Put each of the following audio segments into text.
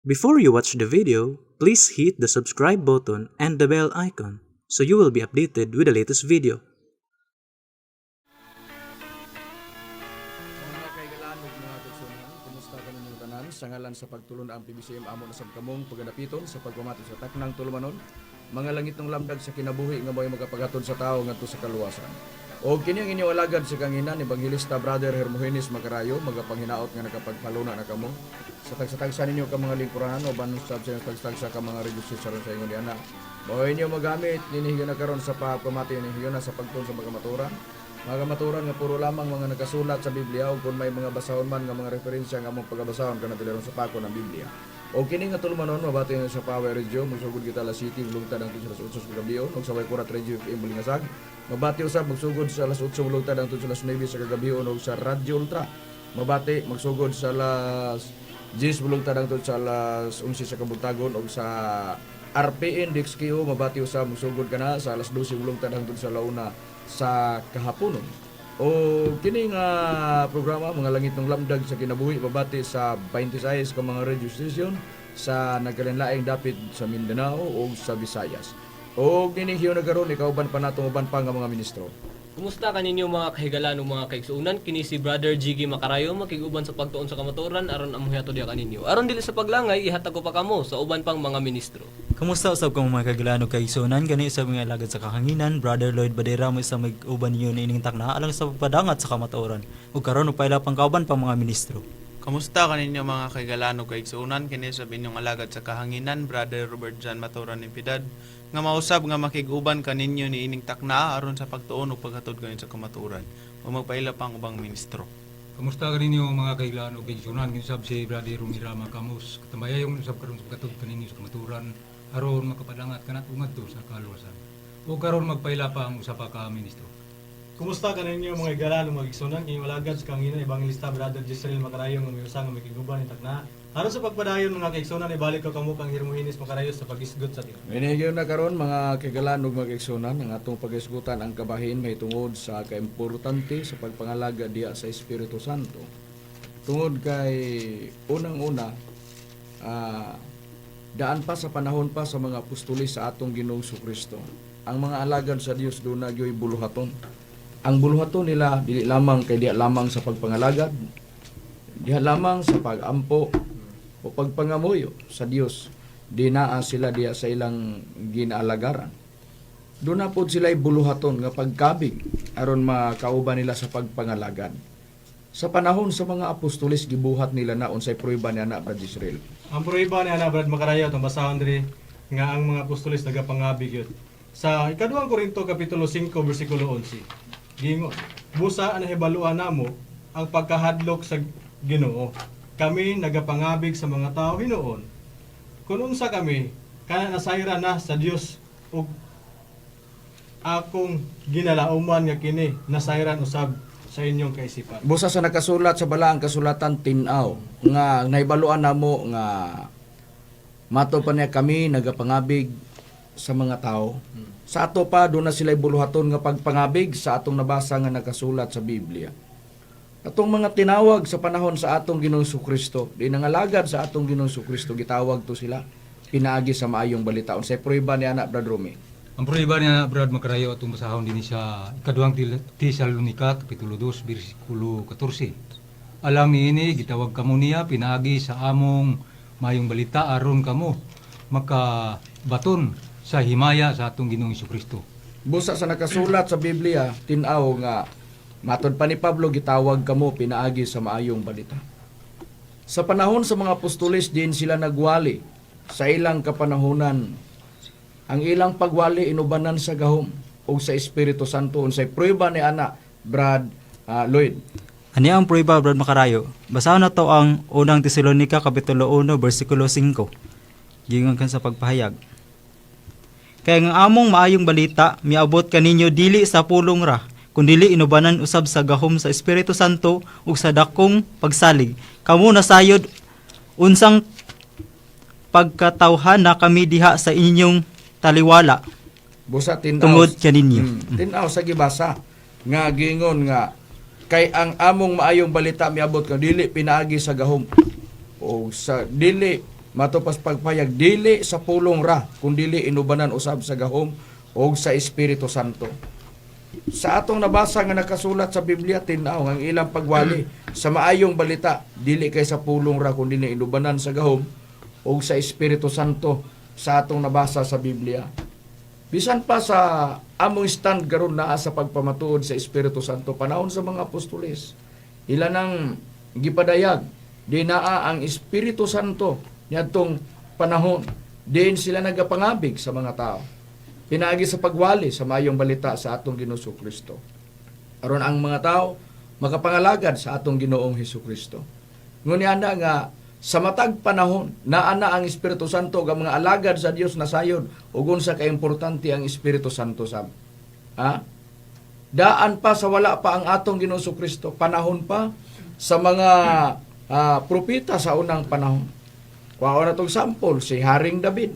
Before you watch the video, please hit the subscribe button and the bell icon so you will be updated with the latest video. Mga kaigalaan ug mga kaigsuonan, kumusta kaninyong tanan? Sa ngalan sa pagtulon ang PBCM, amo na sab kamong pagadapiton sa pagpamati sa taknang tulumanon, mga langitnong lamdag sa kinabuhi nga mo'y magapaghatod sa tao ngadto sa kaluwasan. O kini ang inyong alagad sa kahanginan, Ebanghilista Brother Hermogenes Macarayo, magapanghinaot nga nakapagpaluna na kamo sa tagsa-tagsa ninyo ka mga lingkuranan o usab sa inyong tagsa-tagsa ka mga radio station sa ingon diana. Mao inyo magamit niini na karon sa pagpamati ni na sa pagtuon sa mga kamatuoran. Mga kamatuoran nga puro lamang mga nakasulat sa Biblia, o kung may mga basahon man nga mga referensya nga among pagabasahon kana dili sa pako ng Biblia. O kini nga tulumanon mabati sa Power Radio, magsugod kita alas 7 mulungtad hangtod sa alas 8 sa kagabion, ug sa Waykurat Radio FM Balingasag mabati usab magsugod sa alas 8 mulungtad hangtod sa alas 9 sa kagabion, ug sa Radio Ultra mabati magsugod sa alas 10 mulungtad hangtod sa alas 11 sa kabuntagon, ug sa RPN DXKO mabati usab magsugod kana sa alas 12 mulungtad hangtod sa launa sa kahaponon. O kini nga programa, Mga Langitnong Lamdag sa Kinabuhi, mabati sa 26 ka mga radio station sa nagkalinlaing dapit sa Mindanao o sa Visayas. O kini hiyo na karon ikauban pa natong uban pa nga mga ministro. Kumusta kaninyo mga kahigalan ug mga kaigsuonan? Kini si Brother Jiggy Makarayo, makig-uban sa pagtuon sa kamatuoran aron amuhiato diha kaninyo. Aron dili sa paglangay, ihatag ko pa kamo sa uban pang mga ministro. Kamusta usab kamo, mga kahigalaan ug kaigsuonan? Kani usab nga alagad sa kahanginan, Brother Lloyd Badera, mo isa mag-uban ninyo niining takna alang sa pagpadangat sa kamatuoran. Ug karon upaila pang kauban pang mga ministro. Kamusta kaninyo, mga kaigalaan ug kaigsuonan? Kini sa inyong alagad sa kahanginan, Brother Robert John Maturan Impidad, nga mausab nga makig-uban kaninyo niining takna aron sa pagtuon ug paghatod kanin sa kamatuoran. Ug magpaila pang ubang ministro. Kamusta kaninyo, mga kahigalaan ug kaigsuonan? Kinsab si Brother Rumirama Camus. Katamayayong usab karon sa paghatod kaninyo sa kamatuoran aron makapadangat kanato ngadto sa kaluwasan. O karon magpaila pa ang usa pa ka ministro. Kumusta kaninyo, mga higala ug mga igsuonan? Kini alagad sa kahanginan, Evangelista Brother Jezreel Macarayo, nga miusa nga makiguban ni takna. Aron sa pagpadayon, mga kaigsuonan, ibalik ko kamo kang Hermogenes Macarayo sa paghisgot sa tinuod. Minigyo na karon, mga kaigalaan ug mga kaigsuonan, ang atong paghisgutan ang kabahin mahitungod sa kaimportante sa pagpangalaga diha sa Espiritu Santo. Tungod kay unang-una, daan pa sa panahon pa sa mga apostoles sa atong Ginoong Kristo, ang mga alagad sa Dios duna gyoy buluhaton. Ang buluhaton nila dili lamang kay diha lamang sa pagpangalagad, diha lamang sa pagampo o pagpangamuyo sa Dios. Di naa sila diha sa ilang ginaalagaran. Doon na pod sila buluhaton nga pagkabig aron makauban nila sa pagpangalagad. Sa panahon sa mga apostoles, gibuhat nila na. Unsay prueba niya na, Brad Israel? Ang prueba ni ana, Brad Macarayo, atong basahon diri nga ang mga apostoles nagapangabig yun. Sa ikaduhang Korinto kapitulo 5 bersikulo 11. Gingon, "Busa ang nahibaluan namo ang pagkahadlok sa Ginoo. Kami nagapangabig sa mga tao hinuon. Kung unsa kami, kana nasayra na sa Dios ug akong ginalauman nga kini nasayran usab sa inyong kaisipan." Busa sa nakasulat sa balaang kasulatan, tin-aw nga nahibaluan namo nga mato pa niya, kami nagapangabig sa mga tao. Sa ato pa doon na sila buluhaton nga pagpangabig sa atong nabasa nga nakasulat sa Biblia. Atong mga tinawag sa panahon sa atong Ginoong Kristo, di nangalagad sa atong Ginoong Kristo, gitawag to sila pinaagi sa maayong balita. Unsay prueba ni ana, Brad Rumi? Ang prueba niya, Brad Macarayo, atong basahon dinhi sa ikaduhang Tesalonika kapitulo 2 bersikulo 14. "Alang niini gitawag kamo niya pinaagi sa among maayong balita aron kamo makabaton sa himaya sa atong Ginoong Kristo." Busa sa nakasulat sa Biblia, tin-aw nga matod pa ni Pablo, gitawag kamo pinaagi sa maayong balita. Sa panahon sa mga apostoles din sila nagwali sa ilang kapanahonan. Ang ilang pagwali inubanan sa gahom o sa Espiritu Santo. Unsay prueba ni ana, Brad Lloyd? Ani ang prueba, Brad Makarayo. Basahon na to ang unang Tesalonika kapitulo 1 bersikulo 5. Giingon kan sa pagpahayag, "Kaya nga among maayong balita miabot kaninyo dili sa pulong ra, kundili inubanan usab sa gahom sa Espiritu Santo ug sa dakong pagsalig. Kamo nasayod unsang pagkatawhan na kami diha sa inyong taliwala Busa tin-aw tungod kaninyo." Tin-aw sa gibasa nga gingon nga kay ang among maayong balita miabot ka dili pinaagi sa gahom o sa dili Mato pas pagpayag dili sa pulong ra kun dili inubanan usab sa gahom og sa Espiritu Santo. Sa atong nabasa nga nakasulat sa Biblia, tin-aw ang ilang pagwali sa maayong balita dili kay sa pulong ra kun dili inubanan sa gahom og sa Espiritu Santo sa atong nabasa sa Biblia. Bisan pa sa among stand karon naa sa pagpamatuod sa Espiritu Santo panahon sa mga apostoles, ila nang gipadayag di naa ang Espiritu Santo niadtong panahon, diin sila nagapangabig sa mga tao pinaagi sa pagwali sa maayong balita sa atong Ginoong Kristo. Aron ang mga tao makapangalagad sa atong Ginoong Hesus Kristo. Ngunit ana nga sa matag panahon naa na ang Espiritu Santo ug ang mga alagad sa Dios nasayod ug unsa ka importante ang Espiritu Santo sab. Ha? Daan pa sa wala pa ang atong Ginoong Kristo, panahon pa sa mga propeta sa unang panahon. Kuha na tong sample si Haring David.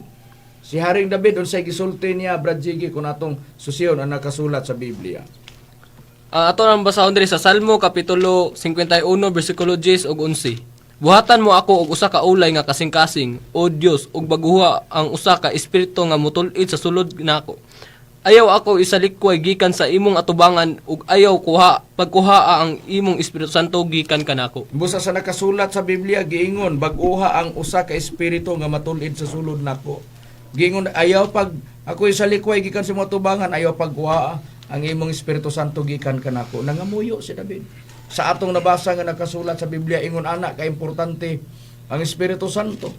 Si Haring David unsay gisulti niya, Brad Jiggy, kung atong susiyon ang nakasulat sa Biblia? Ato nang basahon diri sa Salmo kapitulo 51 bersikulo 10 ug 11. Buhatan mo ako og usa ka ulay nga kasing-kasing, o Dios, ug baguha ang usa ka espiritu nga mutul-id sa sulod nako. Ayaw ako isalikway gikan sa imong atubangan ug ayaw kuha pagkuhaa ang imong Espiritu Santo gikan kanako. Busa sa nakasulat sa Biblia giingon bag-uha ang usa ka espiritu nga matul-id sa sulod nako. Giingon ayaw pag ako isalikway gikan sa mga tubangan, ayaw pagkuha ang imong Espiritu Santo gikan kanako. Nangamuyo si David. Sa atong nabasa nga nakasulat sa Biblia ingon ana ka importante ang Espiritu Santo.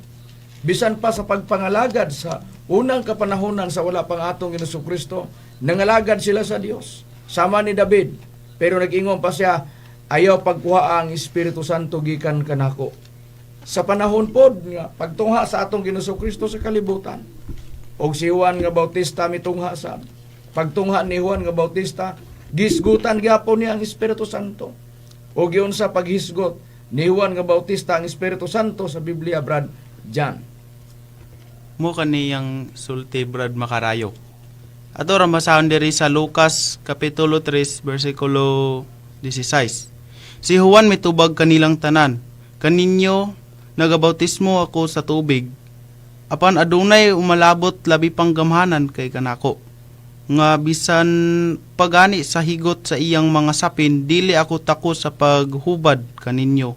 Bisan pa sa pagpangalagad sa unang kapanahonan sa wala pang atong Ginoong Kristo, nangalagad sila sa Dios. Sama ni David, pero nag-ingon pa siya, ayaw pagkuha ang Espiritu Santo gikan kanako. Sa panahon pod nga pagtungha sa atong Ginoong Kristo sa kalibutan, og si Juan nga Bautista mitungha sa pagtungha ni Juan nga Bautista, gisgutan gyapon niya ang Espiritu Santo. Og yun sa paghisgot ni Juan nga Bautista ang Espiritu Santo sa Biblia, Brad Jan. Mo kaniyang sulti, Brad Makarayo. Ato ra basahon diri sa Lucas kapitulo 3 bersikulo 16. Si Juan mitubag kanilang tanan, kaninyo nagabautismo ako sa tubig. Apan adunay umalabot labi pang gamhanan kay kanako. Nga bisan pagani sa higot sa iyang mga sapin, dili ako tako sa paghubad kaninyo.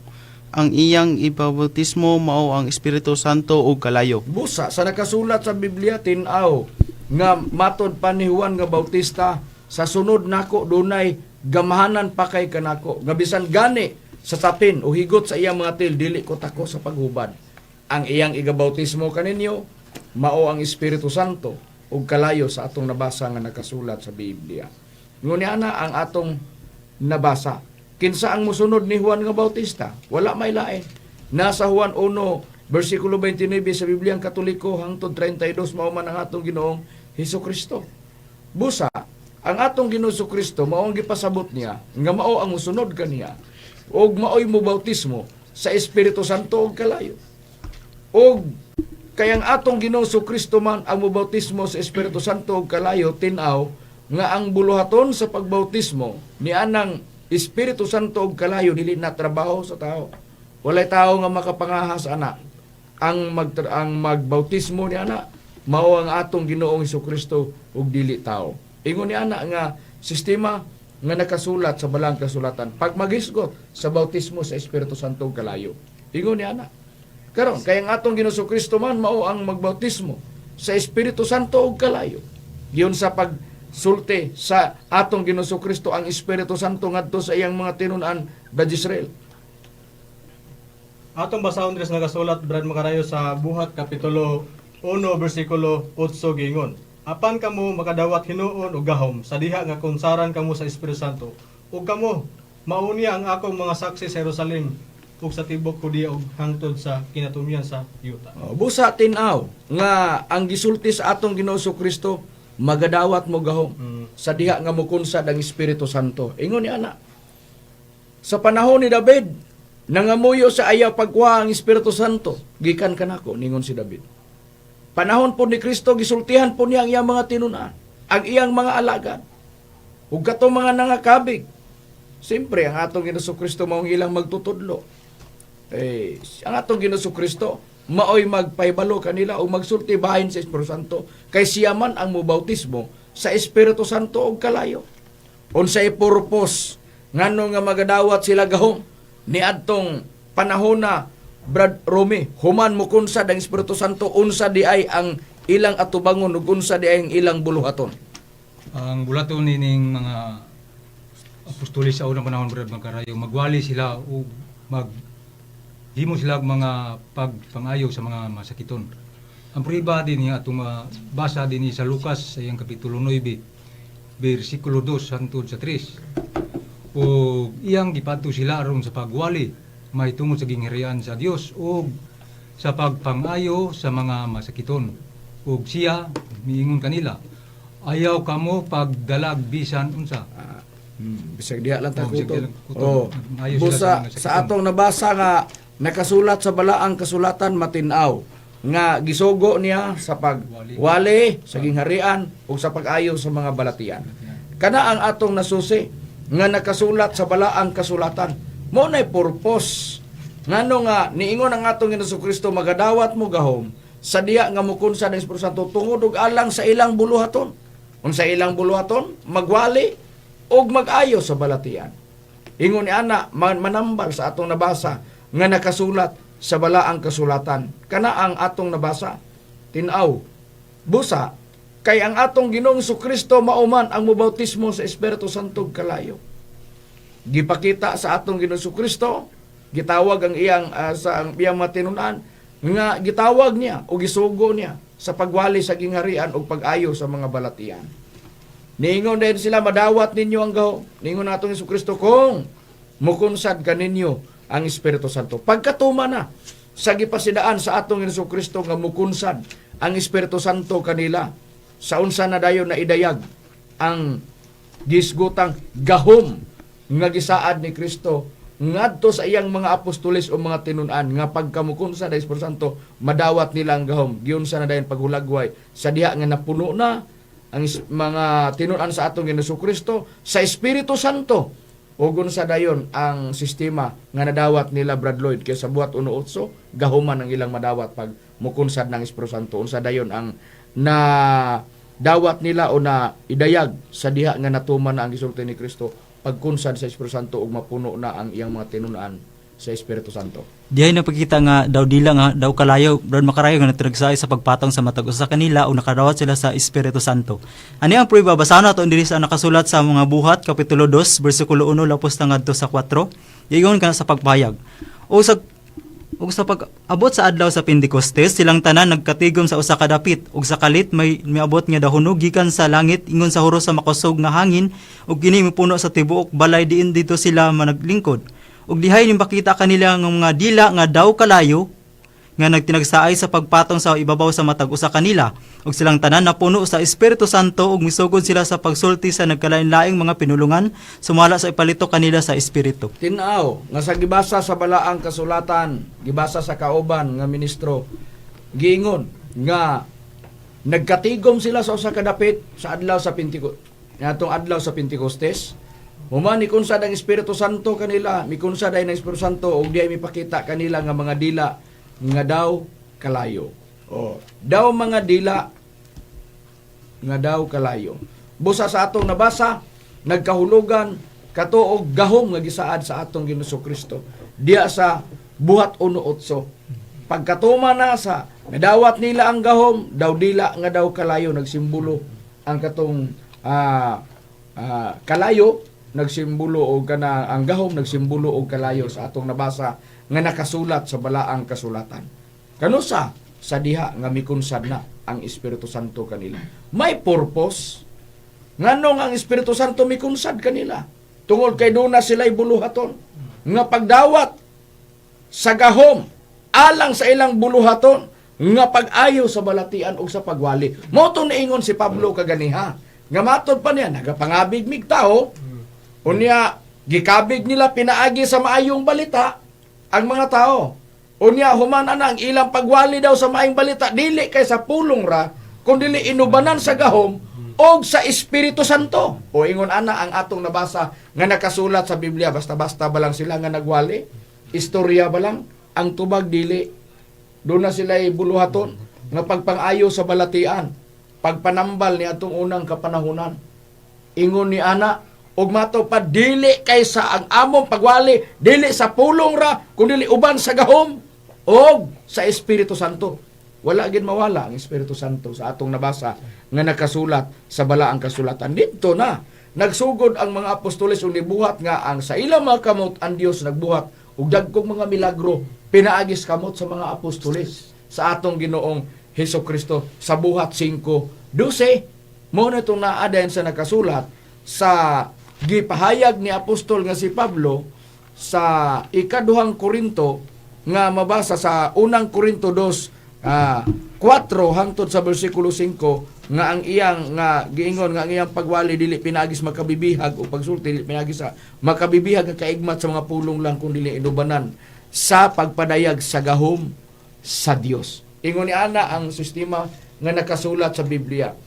Ang iyang ibabautismo mao ang Espiritu Santo ug kalayo. Busa sa nakasulat sa Biblia tin-aw nga matod pa ni Juan nga Bautista sa sunod nako dunay gamhanan pa kay kanako nga bisan gani sa sapin o higot sa iyang mga til dili ko tako sa paghubad. Ang iyang igabautismo kaninyo mao ang Espiritu Santo ug kalayo sa atong nabasa nga nakasulat sa Biblia. Ngunit ana ang atong nabasa. Kinsa ang musunod ni Juan nga Bautista? Wala may lain. Nasa Juan 1, versikulo 29 sa Biblia ang Katoliko hangtod 32 mao man ang atong Ginoong Hesus Kristo. Busa, ang atong Ginoong Hesus Kristo mao ang gipasabot niya nga mao ang musunod kaniya ug maoy mobautismo sa Espiritu Santo ug kalayo. Og kay ang atong Ginoong Kristo man ang mobautismo sa Espiritu Santo ug kalayo, tin-aw nga ang buluhaton sa pagbautismo ni anang Espiritu Santo ug kalayo dili na trabaho sa tao. Walay tao nga makapangahas ana. Ang magbautismo ni ana mao ang atong Ginoong Kristo ug dili tao. Ingon ni ana nga sistema nga nakasulat sa balang kasulatan pag maghisgot sa bautismo sa Espiritu Santo ug kalayo. Ingon ni ana. Karon kay ang atong Ginoong Kristo man mao ang magbautismo sa Espiritu Santo ug kalayo. Giyon sa pagsulti sa atong Ginoong Kristo ang Espiritu Santo ngadto sa iyang mga tinun-an, Brad Israel. Atong basahon diri sa nagasulat, Brad Makarayo, sa Buhat kapitulo 1 bersikulo 8 gingon. Apan kamo makadawat hinuon og gahom sa diha nga kunsaran kamo sa Espiritu Santo. Ug kamo maunya ang akong mga saksi sa Jerusalem ug sa tibok Judea ug hangtod sa kinatumyan sa yuta. Oh, busa tin-aw nga ang gisulti sa atong Ginoong Kristo magadawat mo gahom sa diha nga mukunsad ang Espiritu Santo. Ingon ni ana. Sa panahon ni David, nangamuyo sa ayaw pagkuha ang Espiritu Santo, gikan kanako ningon si David. Panahon po ni Kristo gisultihan po niya ang iyang mga tinun-an, ang iyang mga alagad. Ug katong mga nangakabig. Siyempre, ang atong Ginoong Kristo maong ilang magtutudlo. Eh, ang atong Ginoong Kristo Maoy magpahibalo kanila o magsulti bahin sa Espiritu Santo kay siya man ang mobautismo sa Espiritu Santo og kalayo. Unsay purpose ngano nga magadawat sila gahom niadtong panahona, Brad Romy, human mo kunsad ang Espiritu Santo, unsa di ay ang ilang atubangon ug unsa di ay ang ilang buluhaton? Ang bulaton nining mga apostoles sa unang panahon, Brad Makarayo, magwali sila o mag himo sila og mga pagpangayo sa mga masakiton. Ang prueba din niya atong basa din sa Lucas sa iyang kapitulo 9 bersikulo 2 hangtod sa 3. O iyang gipadto sila aron sa pagwali mahitungod sa gingharian sa Dios o sa pagpangayo sa mga masakiton. Ug siya miingon kanila, "Ayaw kamo pagdalag bisan unsa." Bisag diha lang ta Oh, bisag kutob. diha lang kutob. Oh. Ayo sila Busa sa mga sa sakiton. atong nabasa nga nakasulat sa balaang kasulatan, matin-aw nga gisugo niya sa pagwali sa gingharian ug sa pag-ayo sa mga balatian. Kana ang atong nasusi nga nakasulat sa balaang kasulatan. Mao nay purpose ngano nga niingon ang atong Ginoong Kristo magadawat mo gahom sa diya nga mukunsa ng Espiritu Santo tungod og alang sa ilang buluhaton. Unsa ilang buluhaton? Magwali og mag-ayo sa balatian. Ingon ni ana manambal sa atong nabasa nga nakasulat sa balaang kasulatan. Kana ang atong nabasa. Tin-aw. Busa kay ang atong Ginoong Kristo mauman ang mobautismo sa Espiritu Santo ug kalayo. Gipakita sa atong Ginoong Kristo, gitawag ang iyang sa ang iyang mga tinun-an nga gitawag niya o gisugo niya sa pagwali sa gingharian ug pag-ayo sa mga balatian. Niingon din sila, "Madawat ninyo ang gahom." Niingon natong Hesus Kristo kung mukunsad kaninyo ang Espiritu Santo. Pagkatuma na sa gipasidaan sa atong Hesus Kristo nga mukunsad ang Espiritu Santo kanila, sa unsa na dayon na idayag ang gisgutang gahom nga gisaad ni Kristo ngadto sa iyang mga apostoles o mga tinun-an nga pagkamukunsad ang Espiritu Santo madawat nila ang gahom? Giunsa na dayon paghulagway sa diha nga napuno na ang mga tinun-an sa atong Ginoong Kristo sa Espiritu Santo ug unsa dayon ang sistema nga nadawat nila, Brad Lloyd? Kay sa Buhat 1:8, gahuman ang ilang madawat pag mukunsad ng Espiritu Santo. Unsa dayon ang na dawat nila o na idayag sa diha nga natuman na ang gisulti ni Kristo pagkunsad sa Espiritu Santo ug mapuno na ang iyang mga tinun-an sa Espiritu Santo? Dihay napakita nga daw dila nga daw kalayo, Brad Makarayo, nga natiragsaay sa pagpatong sa matag usa kanila o nakadawat sila sa Espiritu Santo. Ani ang prueba, basahon nato diri sa nakasulat sa Mga Buhat kapitulo 2 bersikulo 1 lapos na ngadto sa 4. Giingon kana sa pagpahayag. O sa pag-abot sa adlaw sa Pentecostes, silang tanan nagkatigom sa usa ka dapit, ug sa kalit may miabot nga dahunog gikan sa langit ingon sa huros sa makusog nga hangin, ug kini mipuno sa tibuok balay diin dito sila managlingkod. Ug dihay nimpakita kanila nga mga dila nga daw kalayo nga nagtinagsaay sa pagpatong sa ibabaw sa matag usa kanila, ug silang tanan napuno sa Espiritu Santo ug misugod sila sa pagsulti sa nagkalain-laing mga pinulungan sumala sa ipalito kanila sa Espiritu. Tin-aw nga sa gibasa sa balaang kasulatan, gibasa sa kauban nga ministro, giingon nga nagkatigom sila sa usa ka dapit sa adlaw sa Pentecost. Atong adlaw sa Pentecostes, human nikunsad ang Espiritu Santo kanila, mikunsad ay ng Espiritu Santo ug diay mipakita kanila nga mga dila nga daw kalayo. Oh, daw mga dila nga daw kalayo. Busa sa atong nabasa, nagkahulugan katuog gahom nga gisaad sa atong Ginoong Kristo diya sa Buhat 1:8. Pagkatuma na sa nadawat nila ang gahom, daw dila nga daw kalayo, nagsimbolo ang katong kalayo, nagsimbolo og kana ang gahom nagsimbolo og kalayo sa atong nabasa nga nakasulat sa balaang kasulatan. Kanusa sa diha nga mikunsad na ang Espiritu Santo kanila. May purpose nganong ang Espiritu Santo mikunsad kanila. Tungod kay duna sila'y buluhaton nga pagdawat sa gahom alang sa ilang buluhaton nga pag-ayo sa balatian ug sa pagwali. Mao to niingon si Pablo kaganiha. Nga matod pa niya nagapangabig mig tao, unya gikabig nila pinaagi sa maayong balita ang mga tao. Unya human ana ang ilang pagwali daw sa maayong balita dili kay sa pulong ra kundi inubanan sa gahom og sa Espiritu Santo. O ingon ana ang atong nabasa nga nakasulat sa Biblia, basta-basta ba lang sila nga nagwali? Istorya ba lang? Ang tubag, dili. Doon na sila buluhaton nga pagpangayo sa balatian, pagpanambal ni atong unang kapanahunan. Ingon ni ana og mato pa, dili kaysa ang among pagwali dili sa pulong ra kundi uban sa gahom og sa Espiritu Santo. Wala gid mawala ang Espiritu Santo sa atong nabasa nga nakasulat sa balaang kasulatan. Didto na nagsugod ang mga apostoles ug nibuhat nga ang sa ilang mga kamot ang Dios nagbuhat og dagkong mga milagro pinaagis kamot sa mga apostoles sa atong Ginoong Hesus Kristo sa Buhat 5:12. Mo na itong naa dayon sa nakasulat sa gipahayag ni apostol nga si Pablo sa ikaduhang Korinto nga mabasa sa unang Korinto 2 4 hangtod sa bersikulo 5, nga ang iyang nga giingon nga ang iyang pagwali dili pinaagis makabibihag o pagsulti dili pinaagis sa makabibihag nga kaigmat sa mga pulong lang, kun dili inubanan sa pagpadayag sa gahom sa Dios. Ingon ni ana ang sistema nga nakasulat sa Biblia.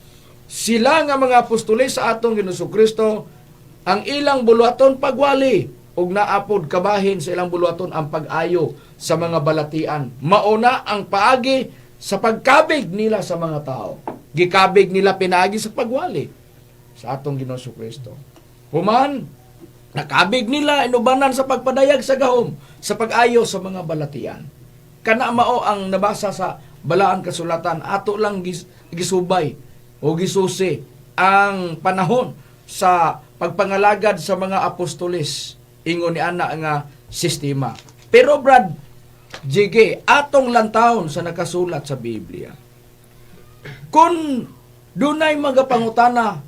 Sila nga mga apostoles sa atong Ginoong Kristo, ang ilang buluhaton pagwali ug naapod kabahin sa ilang buluhaton ang pag-ayo sa mga balatian. Mauna ang paagi sa pagkabig nila sa mga tao. Gikabig nila pinaagi sa pagwali sa atong Ginoong Kristo. Human, nakabig nila inubanan sa pagpadayag sa gahom sa pag-ayo sa mga balatian. Kana mao ang nabasa sa balaan kasulatan. Ato lang gisubay o gisusi ang panahon sa pagpangalagad sa mga apostoles, ingon ni ana nga sistema. Pero Brad JG, atong lantawon sa nakasulat sa Biblia. Kung dunay magapangutana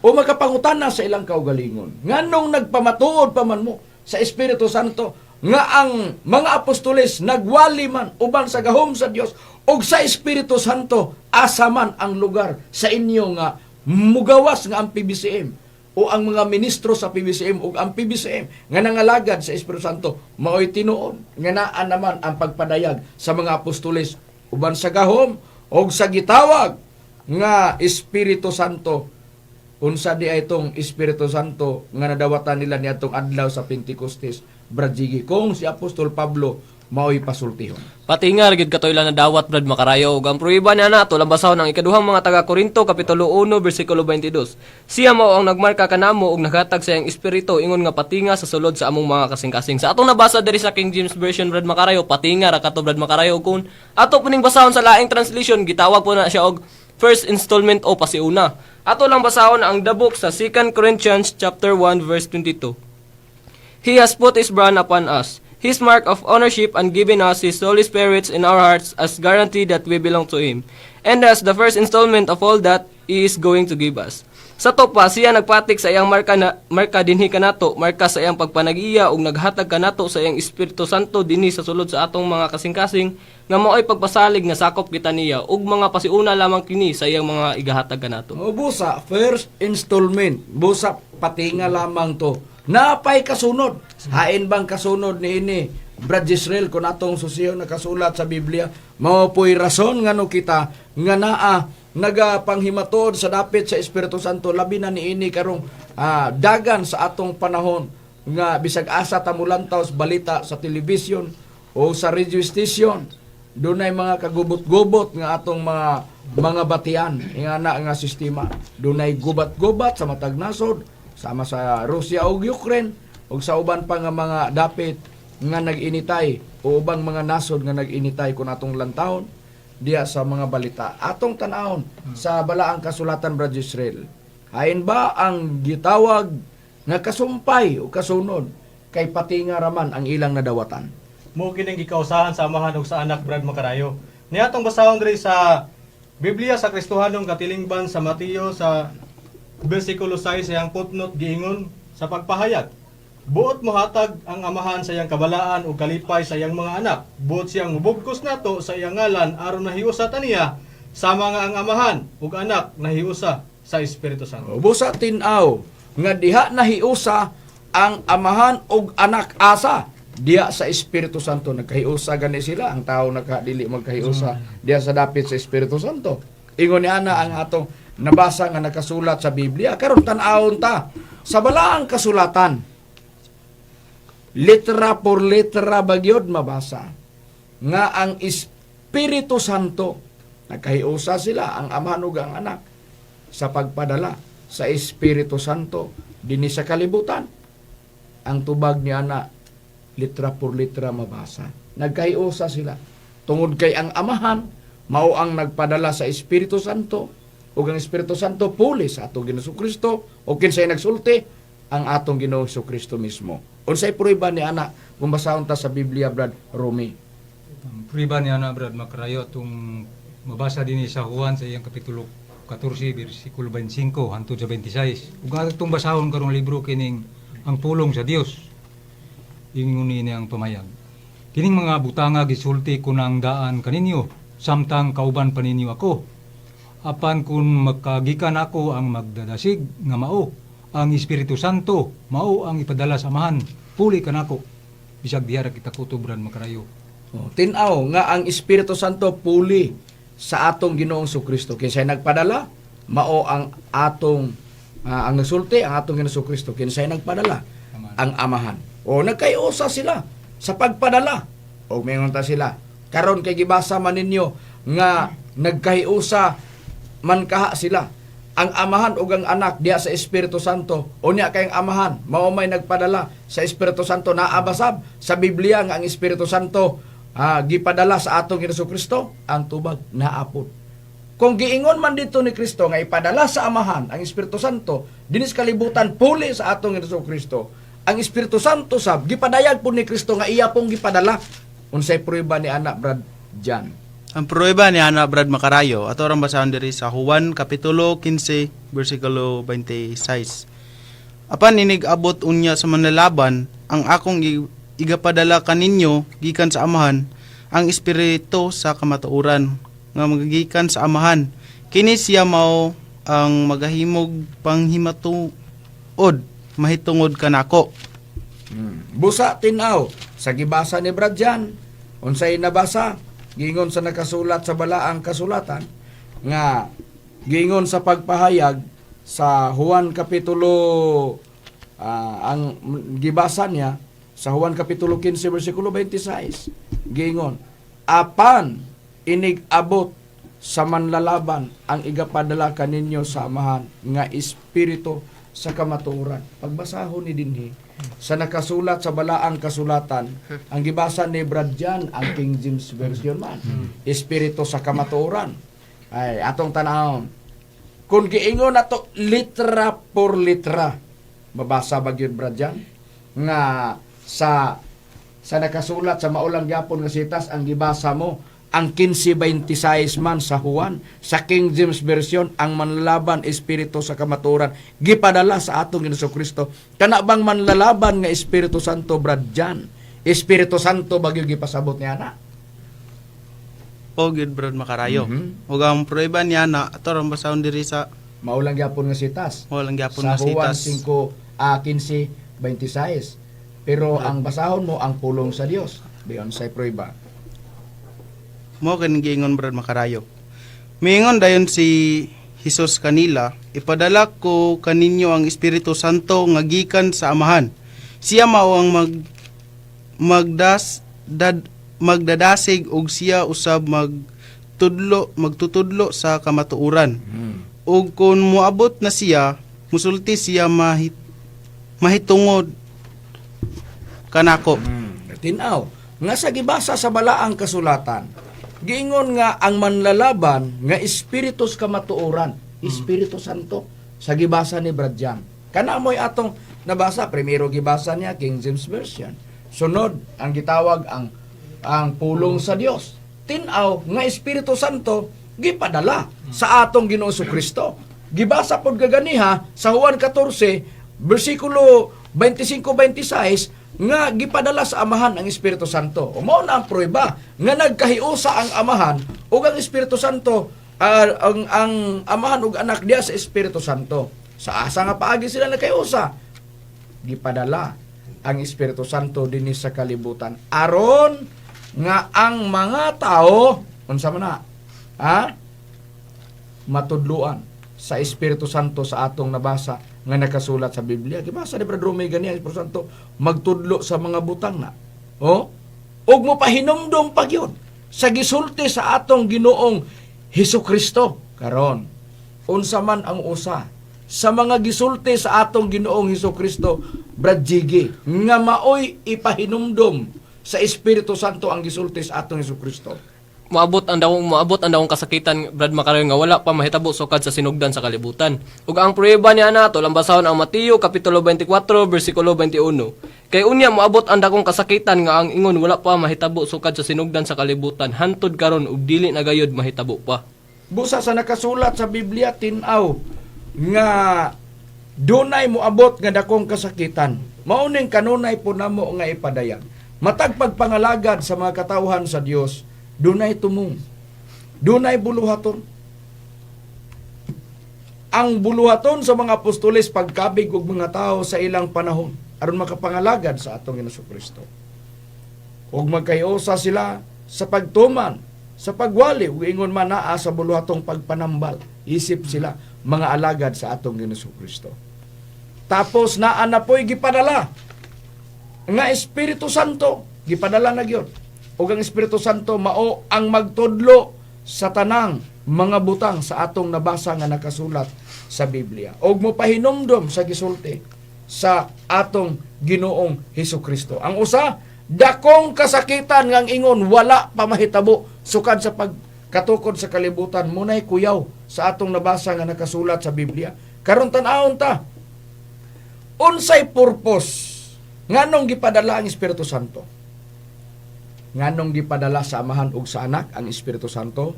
o makapangutana sa ilang kaugalingon, nganong nagpamatuod pa man mo sa Espiritu Santo nga ang mga apostoles nagwali man uban sa gahom sa Dios ug sa Espiritu Santo, asa man ang lugar sa inyo nga mugawas nga ang PBCM o ang mga ministro sa PBCM o ang PBCM nga nangalagad sa Espiritu Santo maoy tinuod nga naa naman ang pagpadayag sa mga apostoles uban sa gahom o sa gitawag nga Espiritu Santo? Unsa di ay itong Espiritu Santo nga nadawatan nila niadtong adlaw sa Pentecostes, Brad Jiggy, kung si Apostol Pablo maoy pasultihon? Patinga gid katoy lang nadawat, Brad Makarayo. Ug ang pruweba niya na ato lang basahon ang ikaduhang mga taga Korinto kapitulo 1 bersikulo 22. Siya mao ang nagmarka kanamo ug naghatag sa iyang espiritu ingon nga patinga sa sulod sa among mga kasing-kasing. Sa atong nabasa diri sa King James Version, Brad Makarayo, patinga ra kato, Brad Makarayo. Kun ato puning basahon sa laing translation, gitawag po na siya og first installment o pasiuna. Ato lang basahon ang the book sa 2 Corinthians chapter 1 verse 22. He has put His brand upon us, His mark of ownership, and given us His Holy Spirit in our hearts as guarantee that we belong to Him. And as the first installment of all that He is going to give us. Sa to pa, siya nagpatik sa iyang marka, na, marka dinhi kanato, marka sa iyang pagpanag-iya ug naghatag kanato sa iyang Espiritu Santo dinhi sa sulod sa atong mga kasing-kasing nga mao'y pagpasalig nga sakop kita niya ug mga pasiuna lamang kini sa iyang mga igahatag kanato. O busa, first installment. Busa, patinga lamang to. Napay kasunod. Hain bang kasunod ni ini, Brad Israel, kung atong susiyo nakasulat sa Biblia? Mao po'y rason ngano kita nga naa nagapanghimatod sa dapit sa Espiritu Santo, labi na niini karong dagan sa atong panahon nga bisag asa ta mulantaw sa balita sa television o sa radio station, dunay mga kagubot-gubot nga atong mga batian nga na nga sistema. Dunay gubat-gubat sa matag nasod, sama sa Russia ug Ukraine ug sa uban pa nga mga dapit nga nag-initay o ubang mga nasod nga nag-initay. Kung atong lantawon diya sa mga balita, atong tanawon sa balaang kasulatan, Brad Israel, hain ba ang gitawag nga kasumpay o kasunod kay patinga raman ang ilang nadawatan? Mo kining gikausahan sa Amahan ug sa Anak, Brad Makarayo. Niatong basahon diri sa Biblia sa Kristohanong Katilingban sa Mateo sa bersikulo 6 sa iyang footnote, giingon sa pagpahayag. Buot mohatag ang Amahan sa iyang kabalaan ug kalipay sa iyang mga anak. Buot siyang mubugkos nato sa iyang ngalan aron nahiusa ta niya sama nga ang Amahan ug Anak nahiusa sa Espiritu Santo. Busa tin-aw nga diha nahiusa ang Amahan ug Anak, asa diya sa Espiritu Santo nagkahiusa gani sila? Ang tao nakadili magkahiusa diya sa dapit sa Espiritu Santo. Ingon ni ana ang atong nabasa nga nakasulat sa Biblia. Karon tan-awon ta sa balaang kasulatan, litra por letra bagyod mabasa nga ang Espiritu Santo. Nagkahiusa sila ang Amahan ug ang Anak sa pagpadala sa Espiritu Santo dinhi sa kalibutan. Ang tubag ni ana, litra por litra mabasa. Nagkahiusa sila. Tungod kay ang Amahan mao ang nagpadala sa Espiritu Santo ug ang Espiritu Santo puli sa atong Ginoong Kristo o kinsay nagsulti, ang atong Ginoong Kristo mismo. Unsay prueba ni ana kung basahon ta sa Biblia, Brad Rumi? Ang prueba niya na, Brad Makarayo, atong mabasa din sa Juan sa iyang kapitulo 14 bersikulo 25 hangtod sa 26. Ug atong basahon karong libro kining Ang Pulong sa Dios. Ingon niini ang pamayag. "Kining mga butanga gisulti ko nang daan kaninyo samtang kauban pa ninyo ako. Apan kung makagikan ako, ang magdadasig nga mao ang Espiritu Santo, mao ang ipadala sa Amahan puli kanako." Bisag diha ra kita kutob, Brad Makarayo. Oh, tin-aw nga ang Espiritu Santo puli sa atong Ginoong Kristo. Kinsay nagpadala? Mao ang atong ang nagsulti ang atong Ginoong Kristo. Kinsay nagpadala? Amahan. Ang Amahan. O nagkayusa sila sa pagpadala. O mingon ta sila. Karon kay gibasa man ninyo nga nagkahiusa man kaha sila ang Amahan ug ang Anak diha sa Espiritu Santo. Unya kay ang Amahan mao may nagpadala sa Espiritu Santo, naa ba sab sa Biblia nga ang Espiritu Santo gipadala sa atong Ginoong Kristo? Ang tubag, naa pod. Kung giingon man dito ni Kristo nga ipadala sa Amahan ang Espiritu Santo dinis kalibutan puli sa atong Ginoong Kristo, ang Espiritu Santo sab gipadayag po ni Kristo nga iya pong gipadala. Unsay prueba ni ana, Brad Jan? Ang pruweba ni ana, Brad Makarayo, ato rang basahon diri sa Juan kapitulo 15 bersikulo 26. "Apan inig abot unya sa manlalaban, ang akong igapadala kaninyo gikan sa Amahan, ang Espiritu sa kamatuoran nga magagikan sa Amahan. Kini siya mao ang magahimog panghimatuod mahitungod kanako." Busa tinaw sa gibasa ni Brad Jan, unsay nabasa? Giingon sa nakasulat sa balaang kasulatan nga giingon sa pagpahayag sa Juan kapitulo ang gibasa niya sa Juan kapitulo 15 bersikulo 26, giingon, "Apan inig abot sa manlalaban, ang igapadala kaninyo sa Amahan nga Espiritu sa kamatuoran." Pagbasahon ni dinhi sa nakasulat sa balaang kasulatan, ang gibasa ni Brad Jan ang King James Version man, Espiritu sa kamatuoran. Ay atong tanawon kung giingon nato litra por litra, mabasa ba gyud, Brad Jan, nga sa nakasulat sa maulang gyapon nga sitas ang gibasa mo ang 15:26 man sa Juan sa King James Version, ang manlalaban Espiritu sa kamatuoran gipadala sa atong Ginoong Kristo? Kana bang manlalaban nga Espiritu Santo, Brad Jan, Espiritu Santo ba gyud gipasabot niya na? O gyud, Brad Makarayo. Ug ang pruweba niya na ato rang basahon diri sa Maulang gyapon nga sitas. Walang gyapon Sa nga Juan sitas. 5 15:26. Pero ang basahon mo ang Pulong sa Dios. Diyon say prueba. Mo kini giingon, Brad Makarayo. Miingon dayon si Hesus kanila, "Ipadala ko kaninyo ang Espiritu Santo nga gikan sa Amahan. Siya mao ang magdadasig ug siya usab magtutudlo sa kamatuoran. Ug kung moabot na siya, musulti siya mahitungod kanako." Tinaw nga sa gibasa sa balaang kasulatan, giingon nga ang manlalaban nga Espiritu sa kamatuoran, Espiritu Santo sa gibasa ni Brad Jan. Kana mo'y atong nabasa, primero gibasa niya King James Version. Sunod ang gitawag ang Pulong sa Dios. Tinaw nga Espiritu Santo gipadala sa atong Ginoong Kristo. Gibasa pod kaganiha sa Juan 14 bersikulo 25-26 nga gipadala sa Amahan ang Espiritu Santo. O mao na ang pruweba nga nagkahiusa ang Amahan ug ang Espiritu Santo, ang Amahan ug Anak diya sa Espiritu Santo. Sa asa nga paagi sila nagkahiusa? Gipadala ang Espiritu Santo dinhi sa kalibutan aron nga ang mga tao, unsa man na ha, matudluan sa Espiritu Santo sa atong nabasa nga nakasulat sa Biblia. Gibasa ni Brad Rome gani ang Espiritu Santo magtudlo sa mga butang na. Oh? Ug mo pahinumdom pa gyud. sa gisulti sa atong Ginoong Hesus Kristo. Karon, unsa man ang usa sa mga gisulti sa atong Ginoong Hesus Kristo, Brad Jiggy, nga maoy ipahinumdom sa Espiritu Santo ang gisulti sa atong Hesus Kristo? Moabot ang dakong kasakitan, Brad Makarayo, nga wala pa mahitabo sukad sa sinugdan sa kalibutan. Ug ang pruweba niya na ato lang basahon ang Mateo kapitulo 24 bersikulo 21. Kay unya moabot ang dakong kasakitan nga ang ingon wala pa mahitabo sukad sa sinugdan sa kalibutan hantod karon ug dili na gayud mahitabo pa. Busa sa nakasulat sa Biblia, tinaw nga dunay moabot nga dakong kasakitan. Mauning kanunay po namo nga ipadayag. Matag pagpangalagad sa mga katawhan sa Dios, dunay tumong. Dunay buluhaton. Ang buluhaton sa mga apostoles, pagkabig og mga tao sa ilang panahon aron makapangalagad sa atong Ginoong Kristo. Ug magkayosa sila sa pagtuman, sa pagwali, ug ingon man naa sa buluhatong pagpanambal. Isip sila mga alagad sa atong Ginoong Kristo. Tapos naa na po'y gipadala nga Espiritu Santo, gipadala na gyud. Ug ang Espiritu Santo mao ang magtudlo sa tanang mga butang sa atong nabasa nga nakasulat sa Biblia. Og mopahinumdom sa gisulti sa atong Ginoong Hesus Kristo. Ang usa, dakong kasakitan nga ang ingon wala pa mahitabo sukad sa pagkatukod sa kalibutan, munay kuyaw sa atong nabasa nga nakasulat sa Biblia. Karon tan-awon ta unsay purpose, nganong gipadala ang Espiritu Santo? Nganong gipadala sa Amahan ug sa Anak ang Espiritu Santo?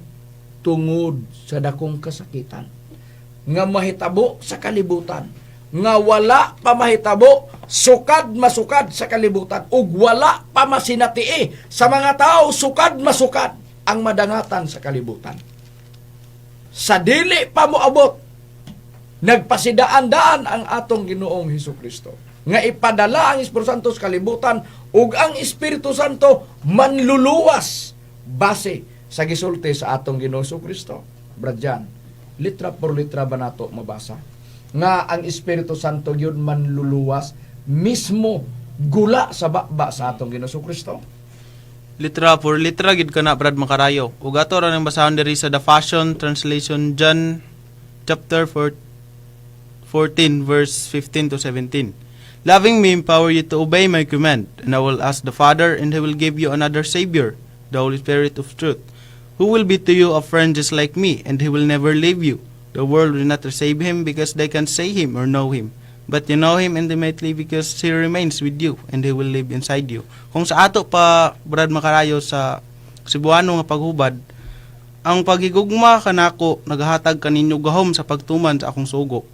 Tungod sa dakong kasakitan nga mahitabo sa kalibutan nga wala pa mahitabo sukad masukad sa kalibutan ug wala pa masinati sa mga tao sukad masukad ang madangatan sa kalibutan. Sa dili pa moabot, nagpasidaan-daan ang atong Ginoong Hesus Kristo nga ipadala ang Espiritu Santo sa kalibutan ug ang Espiritu Santo manluluwas base sa gisulti sa atong Ginoong Hesus Kristo. Brad Jan, litra por litra ba nato mabasa nga ang Espiritu Santo gyud manluluwas mismo gula sa baba sa atong Ginoong Hesus Kristo? Litra por litra gid kana, Brad Makarayo. Ug ato ra nang basahon diri sa The Passion Translation, John chapter 4, 14 verse 15 to 17. "Loving me empower you to obey my command, and I will ask the Father, and he will give you another Savior, the Holy Spirit of truth, who will be to you a friend just like me, and he will never leave you. The world will not receive him because they can see him or know him. But you know him intimately because he remains with you and he will live inside you." Kung sa ato pa, Brad Makarayo, sa Cebuano nga paghubad, "Ang paghigugma kanako nagahatag kaninyo gahom sa pagtuman sa akong sugo.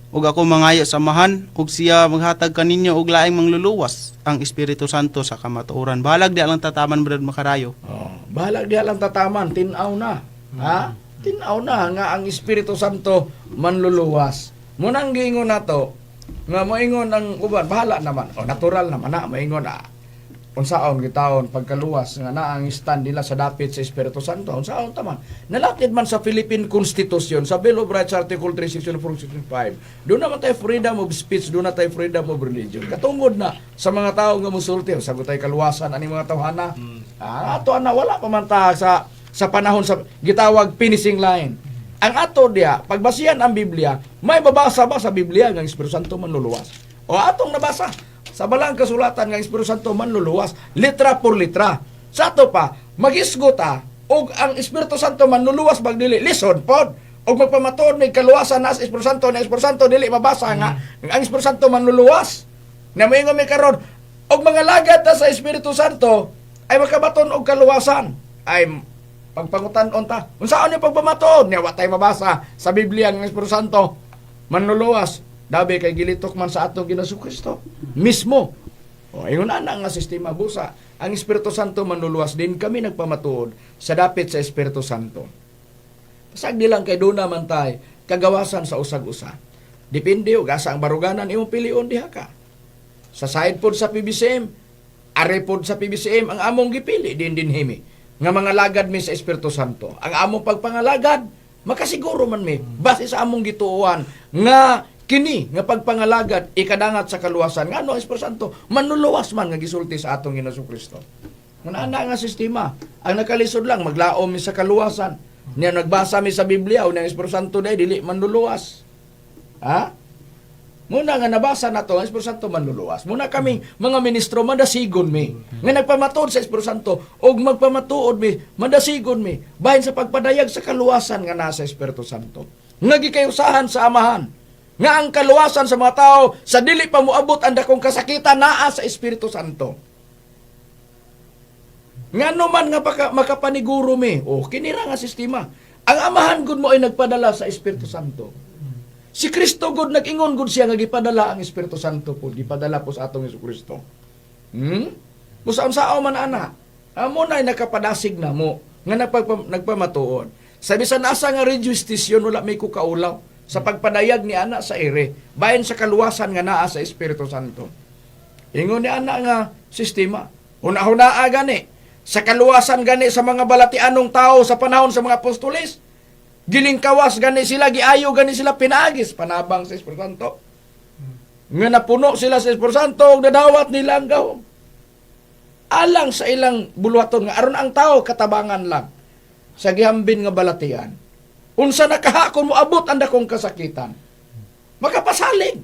Ug ako mangayo sa Amahan ug siya maghatag kaninyo og laing mangluluwas, ang Espiritu Santo sa kamatuoran." Bahalag di lang tataman, Brad Makarayo. Oh, bahalag diha lang tataman, tin-aw na. Ha? Tin-aw na nga ang Espiritu Santo manluluwas. Munang giingon nato nga moingon ang uban, bahala naman. O natural naman na moingon, unsaon gitawon pagkaluwas nga naa ang stand nila sa dapit sa Espiritu Santo, unsaon ta man? Nalakid man sa Philippine Constitution, sa Bill of Rights, Article 3, Section 4, Section 5, doon naman tayo freedom of speech, doon na tayo freedom of religion. Katungod na sa mga tao nga musulti, sagot tayo kaluwasan ani mga tawhana. Ato ana wala pa man ta sa panahon sa gitawag finishing line. Ang ato diya, pagbasihan ang Biblia, may babasa ba sa Biblia nga ang Espiritu Santo manluluwas? O atong nabasa sa balang kasulatan nga ang Espiritu Santo manluluwas, litra por litra. Sa ato pa, magisgot ta og ang Espiritu Santo manluluwas bagdili, lison pod. Og magpamatuod may kaluwasan na sa Espiritu Santo, na Espiritu Santo dili mabasa nga ang Espiritu Santo manluluwas. Na moingon mi karon og mga lagad ta sa Espiritu Santo ay makabaton og kaluwasan. Ay pagpangutan-on ta. Unsaon yung pagpamatuod? Nya wa tay mabasa sa Biblia ng Espiritu Santo manluluwas. Dabi kay gilitok man sa atong Ginoong Kristo mismo. O ingon ana nga sistema, busa ang Espiritu Santo manluluwas din kami nagpamatuod sa dapit sa Espiritu Santo. Pasag di lang kay duna man tay kagawasan sa usag-usa. Depende og asa ang baruganan imong pilion diha ka. Sa side pod sa PBCM, are pod sa PBCM ang among gipili din din himi nga mga lagad mi sa Espiritu Santo. Ang among pagpangalagad, makasiguro man mi base sa among gituohan nga kini nga pagpangalagad ikadangat sa kaluwasan, ngano ang Espiritu Santo manluluwas man nga gisulti sa atong Ginoong Kristo. Muna ana nga sistema. Ang nakalisod lang maglaom mi sa kaluwasan. Niya nagbasa mi sa Biblia o ang Espiritu Santo day dili manluluwas. Ha? Muna nga nabasa na to, ang Espiritu Santo manluluwas. Muna kaming mga ministro madasigon mi. Nga nagpamatuod sa Espiritu Santo og magpamatuod mi, madasigon mi bahin sa pagpadayag sa kaluwasan nga nasa Espiritu Santo. Nga gikayusahan sa Amahan. Nga ang kaluwasan sa mga tao sa dili pa moabot ang dakong kasakitan naa sa Espiritu Santo. Ngano man nga makapaniguro mi, o kinira nga sistema. Ang Amahan gud mo ay nagpadala sa Espiritu Santo. Si Kristo gud nag-ingon gud siya nga gipadala ang Espiritu Santo po, gipadala po sa atong Hesus Kristo. Busa unsao man ana. Amo na nakapadasig na mo nga nagpamatuod. Sa bisan asa nga radio station wala may kukaulaw sa pagpadayag ni ana sa ere, bahin sa kaluwasan nga naa sa Espiritu Santo. Ingon ni ana nga sistema. Huna-hunaa gani sa kaluwasan gani sa mga balatianong tao sa panahon sa mga apostoles. Gilingkawas gani sila, giayo gani sila pinaagis panabang sa Espiritu Santo. Nga napuno sila sa Espiritu Santo ug nadawat nila ang gahom. Alang sa ilang buluhaton nga aron ang tao katabangan lang sa gihambin nga balatian. Unsa na kaha kung moabot ang dakong kasakitan. Makapasalig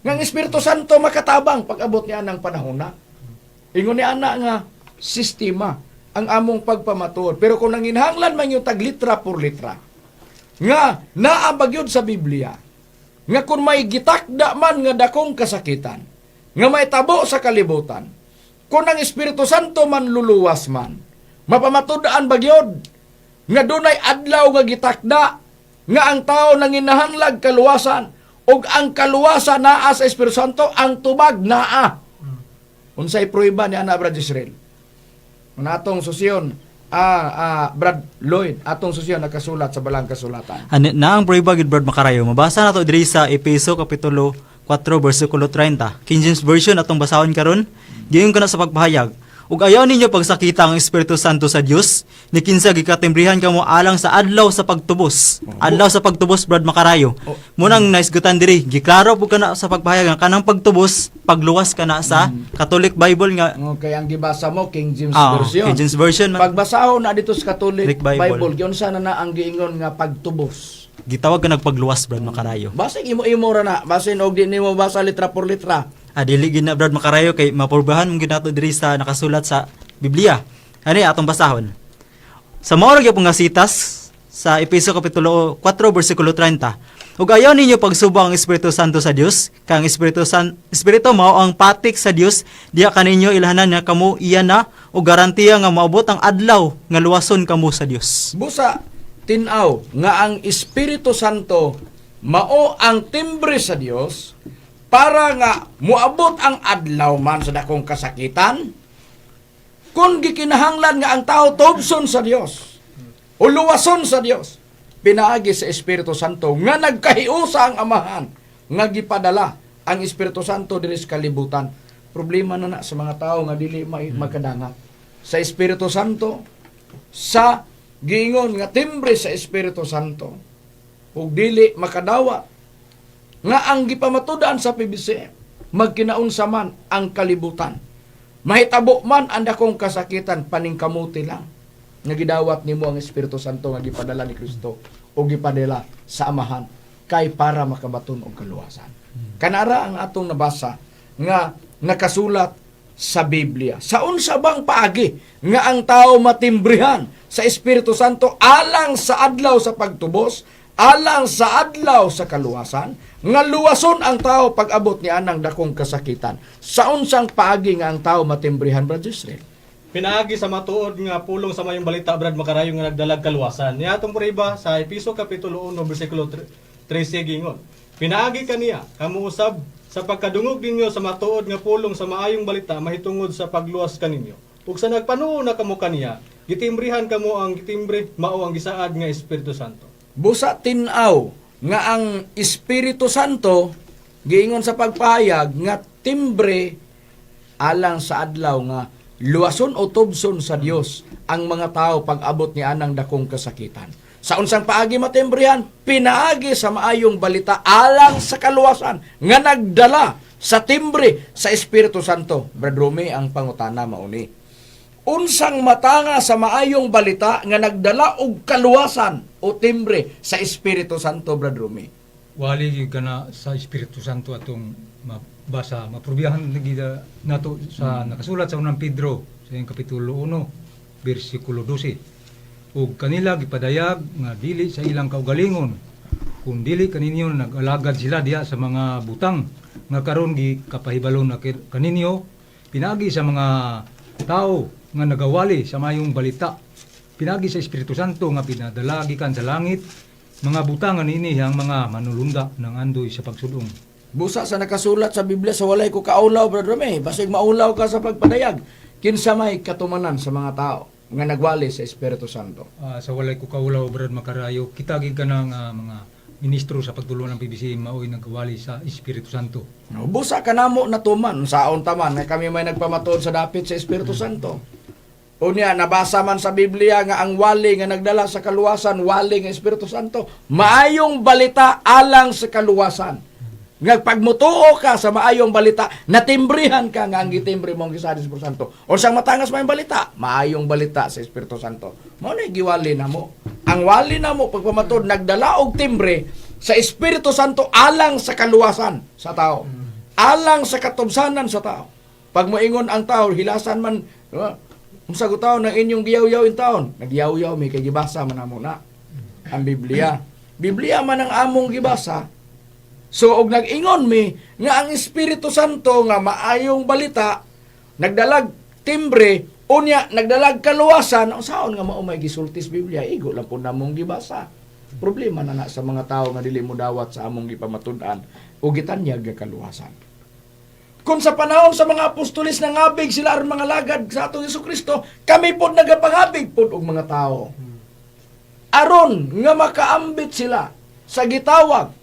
nga ang Espiritu Santo makatabang pag-abot niya ng panahon na. Ingon ni ana nga sistema ang among pagpamatuod. Pero kung nanginhanglan man yung tag litra por litra, nga naa ba gyud sa Biblia, nga kung may gitakda man nga dakong kasakitan, nga may tabo sa kalibutan, kung ang Espiritu Santo man luluwas man, mapamatud-an bagyod nga dunay adlaw nga gitakda nga ang tao nanginahanglag kaluwasan ug ang kaluwasan naa sa Espiritu Santo, ang tubag naa. Unsay pruweba ni ana, Brad Israel? Atong susyon, Brad Lloyd, atong susyon nakasulat sa balang kasulatan. Ano na ang pruweba gid, Brad Makarayo. Mabasa na to diri sa Epeso kapitulo 4 bersikulo 30. King James Version atong basahon karon. Giingon kana sa pagpahayag. "Ug ayaw ninyo pagsakita ang Espiritu Santo sa Dios, ni kinsa gikatimbrihan kamo alang sa adlaw sa pagtubos." Adlaw sa pagtubos, Brad Makarayo. Munang naisgutan diri, giklaro pud kana sa pagpahayag nga kanang pagtubos, pagluwas kana sa Catholic Bible nga Okay, ang gibasa mo King James Version. King James Version man. Pagbasahon na dito sa Catholic Catholic Bible. Bible, giunsa na na ang giingon nga pagtubos? Gitawag ka nagpagluwas, Brad Makarayo. Basig imo-imo ra na, basin og di nimo basa litra por litra. Ah, dili gid na, Brad Makarayo, kay mapurbahan mong ginato diri sa nakasulat sa Biblia. Ani atong basahon. Sa mao ra gyapon nga sitas sa Epeso kapitulo 4 bersikulo 30. "Ug ayaw ninyo pagsuba ang Espiritu Santo sa Dios, kang Espiritu mao ang patik sa Dios diha kaninyo ilhanan nga kamo iya na ug garantiya nga moabot ang adlaw nga luwason kamo sa Dios." Busa tin-aw nga ang Espiritu Santo mao ang timbre sa Dios para nga moabot ang adlaw man sa dakong kasakitan. Kung gikinahanglan nga ang tao tubson sa Dios o luwason sa Dios pinaagi sa Espiritu Santo nga nagkahiusa ang Amahan nga gipadala ang Espiritu Santo diri sa kalibutan. Problema na na sa mga tao nga dili may makadangat sa Espiritu Santo, sa giingon nga timbre sa Espiritu Santo, ug dili makadawat nga ang gipamatudan sa PBCM, magkinaunsa man ang kalibutan, mahitabo man ang dakong kasakitan, paningkamuti lang nga gidawat nimo ang Espiritu Santo nga gipadala ni Kristo o gipadala sa Amahan kay para makabaton og kaluwasan. Kanara ang atong nabasa nga nakasulat sa Biblia. Sa unsa bang paagi nga ang tao matimbrihan sa Espiritu Santo alang sa adlaw sa pagtubos, alang sa adlaw sa kaluwasan, nga luwason ang tao pag-abot ni anang dakong kasakitan? Sa unsang paagi nga ang tao matimbrihan, Brad Israel? Pinaagi sa matuod nga pulong sa mayong balita, Brad Makarayo, nga nagdalag kaluwasan. Niya atong prueba sa Episo kapitulo 1 bersikulo 13 gingon: "Pinaagi kaniya kamo usab sa pagkadungog ninyo sa matuod nga pulong sa maayong balita mahitungod sa pagluwas kaninyo. Ug sa nagpanuo na kamo kaniya, gitimbrihan kamo ang gitimbre mao ang gisaad nga Espiritu Santo." Busa tin-aw nga ang Espiritu Santo giingon sa pagpahayag nga timbre alang sa adlaw nga luwason o tubson sa Dios ang mga tao pag-abot ni anang dakong kasakitan. Sa unsang paagi matimbrihan? Pinaagi sa maayong balita alang sa kaluwasan nga nagdala sa timbre sa Espiritu Santo. Brad Rumi, ang pangutana mauni. Unsang matanga sa maayong balita nga nagdala og kaluwasan o timbre sa Espiritu Santo, Brad Rumi? Wali gyud kana sa Espiritu Santo atong mabasa, maprubiyahan gid nato sa nakasulat sa Unang Pedro sa iyang kapitulo 1 bersikulo 12. Ug kanila gipadayag nga dili sa ilang kaugalingon kun dili kaninyo nag-alagad sila diha sa mga butang nga karon gikapahibalo na kaninyo pinaagi sa mga tao nga nagawali sa mayong balita, pinaagi sa Espiritu Santo nga pinadala gikan sa langit, mga butang nga niini ang mga manulunda ng andoy sa pagsudong. Busa sa nakasulat sa Biblia sa walay ko kaulaw, Brad Rome. Basig maulaw ka sa pagpadayag. Kinsa may katumanan sa mga tao nga nagwali sa Espiritu Santo? Sa walay ko kaulaw, Brad Makarayo, kita gid ka ng mga ministro sa pagtulong ng PBC maoy nagwali sa Espiritu Santo. No, busa ka namo natuman, saon taman nga kami may nagpamatuod sa dapit sa Espiritu Santo. Unya, nabasa man sa Biblia nga ang wali nga nagdala sa kaluwasan, wali nga Espiritu Santo, maayong balita alang sa kaluwasan. Nga pag mutuo ka sa maayong balita, natimbrihan ka nga ang gitimbre mong gisadi sa Espiritu Santo. O siyang matangas maayong balita, maayong balita sa Espiritu Santo. Mao na giwali namo. Ang wali namo pagpamatuod nagdala og timbre sa Espiritu Santo alang sa kaluwasan sa tao. Alang sa katubsanan sa tao. Pag moingon ang tao, hilasan man, unsa ko taon ng inyong giyaw-yaw in taon? Nagyaw-yaw mi kay gibasa man amo na ang Biblia. Biblia man ang among gibasa. So og nag-ingon mi nga ang Espiritu Santo nga maayong balita nagdalag timbre, unya nagdalag kaluwasan, unsaon nga mao may gisulti sa Biblia, igo lang pud namong gibasa. Problema na na sa mga tao nga dili mo dawat sa among gipamatud-an o gitanyag nga kaluwasan. Kung sa panahon sa mga apostoles nangabig sila aron mga lagad sa atong Hesus Kristo, kami pod nagapangabig pod og mga tao. Aron nga makaambit sila sa gitawag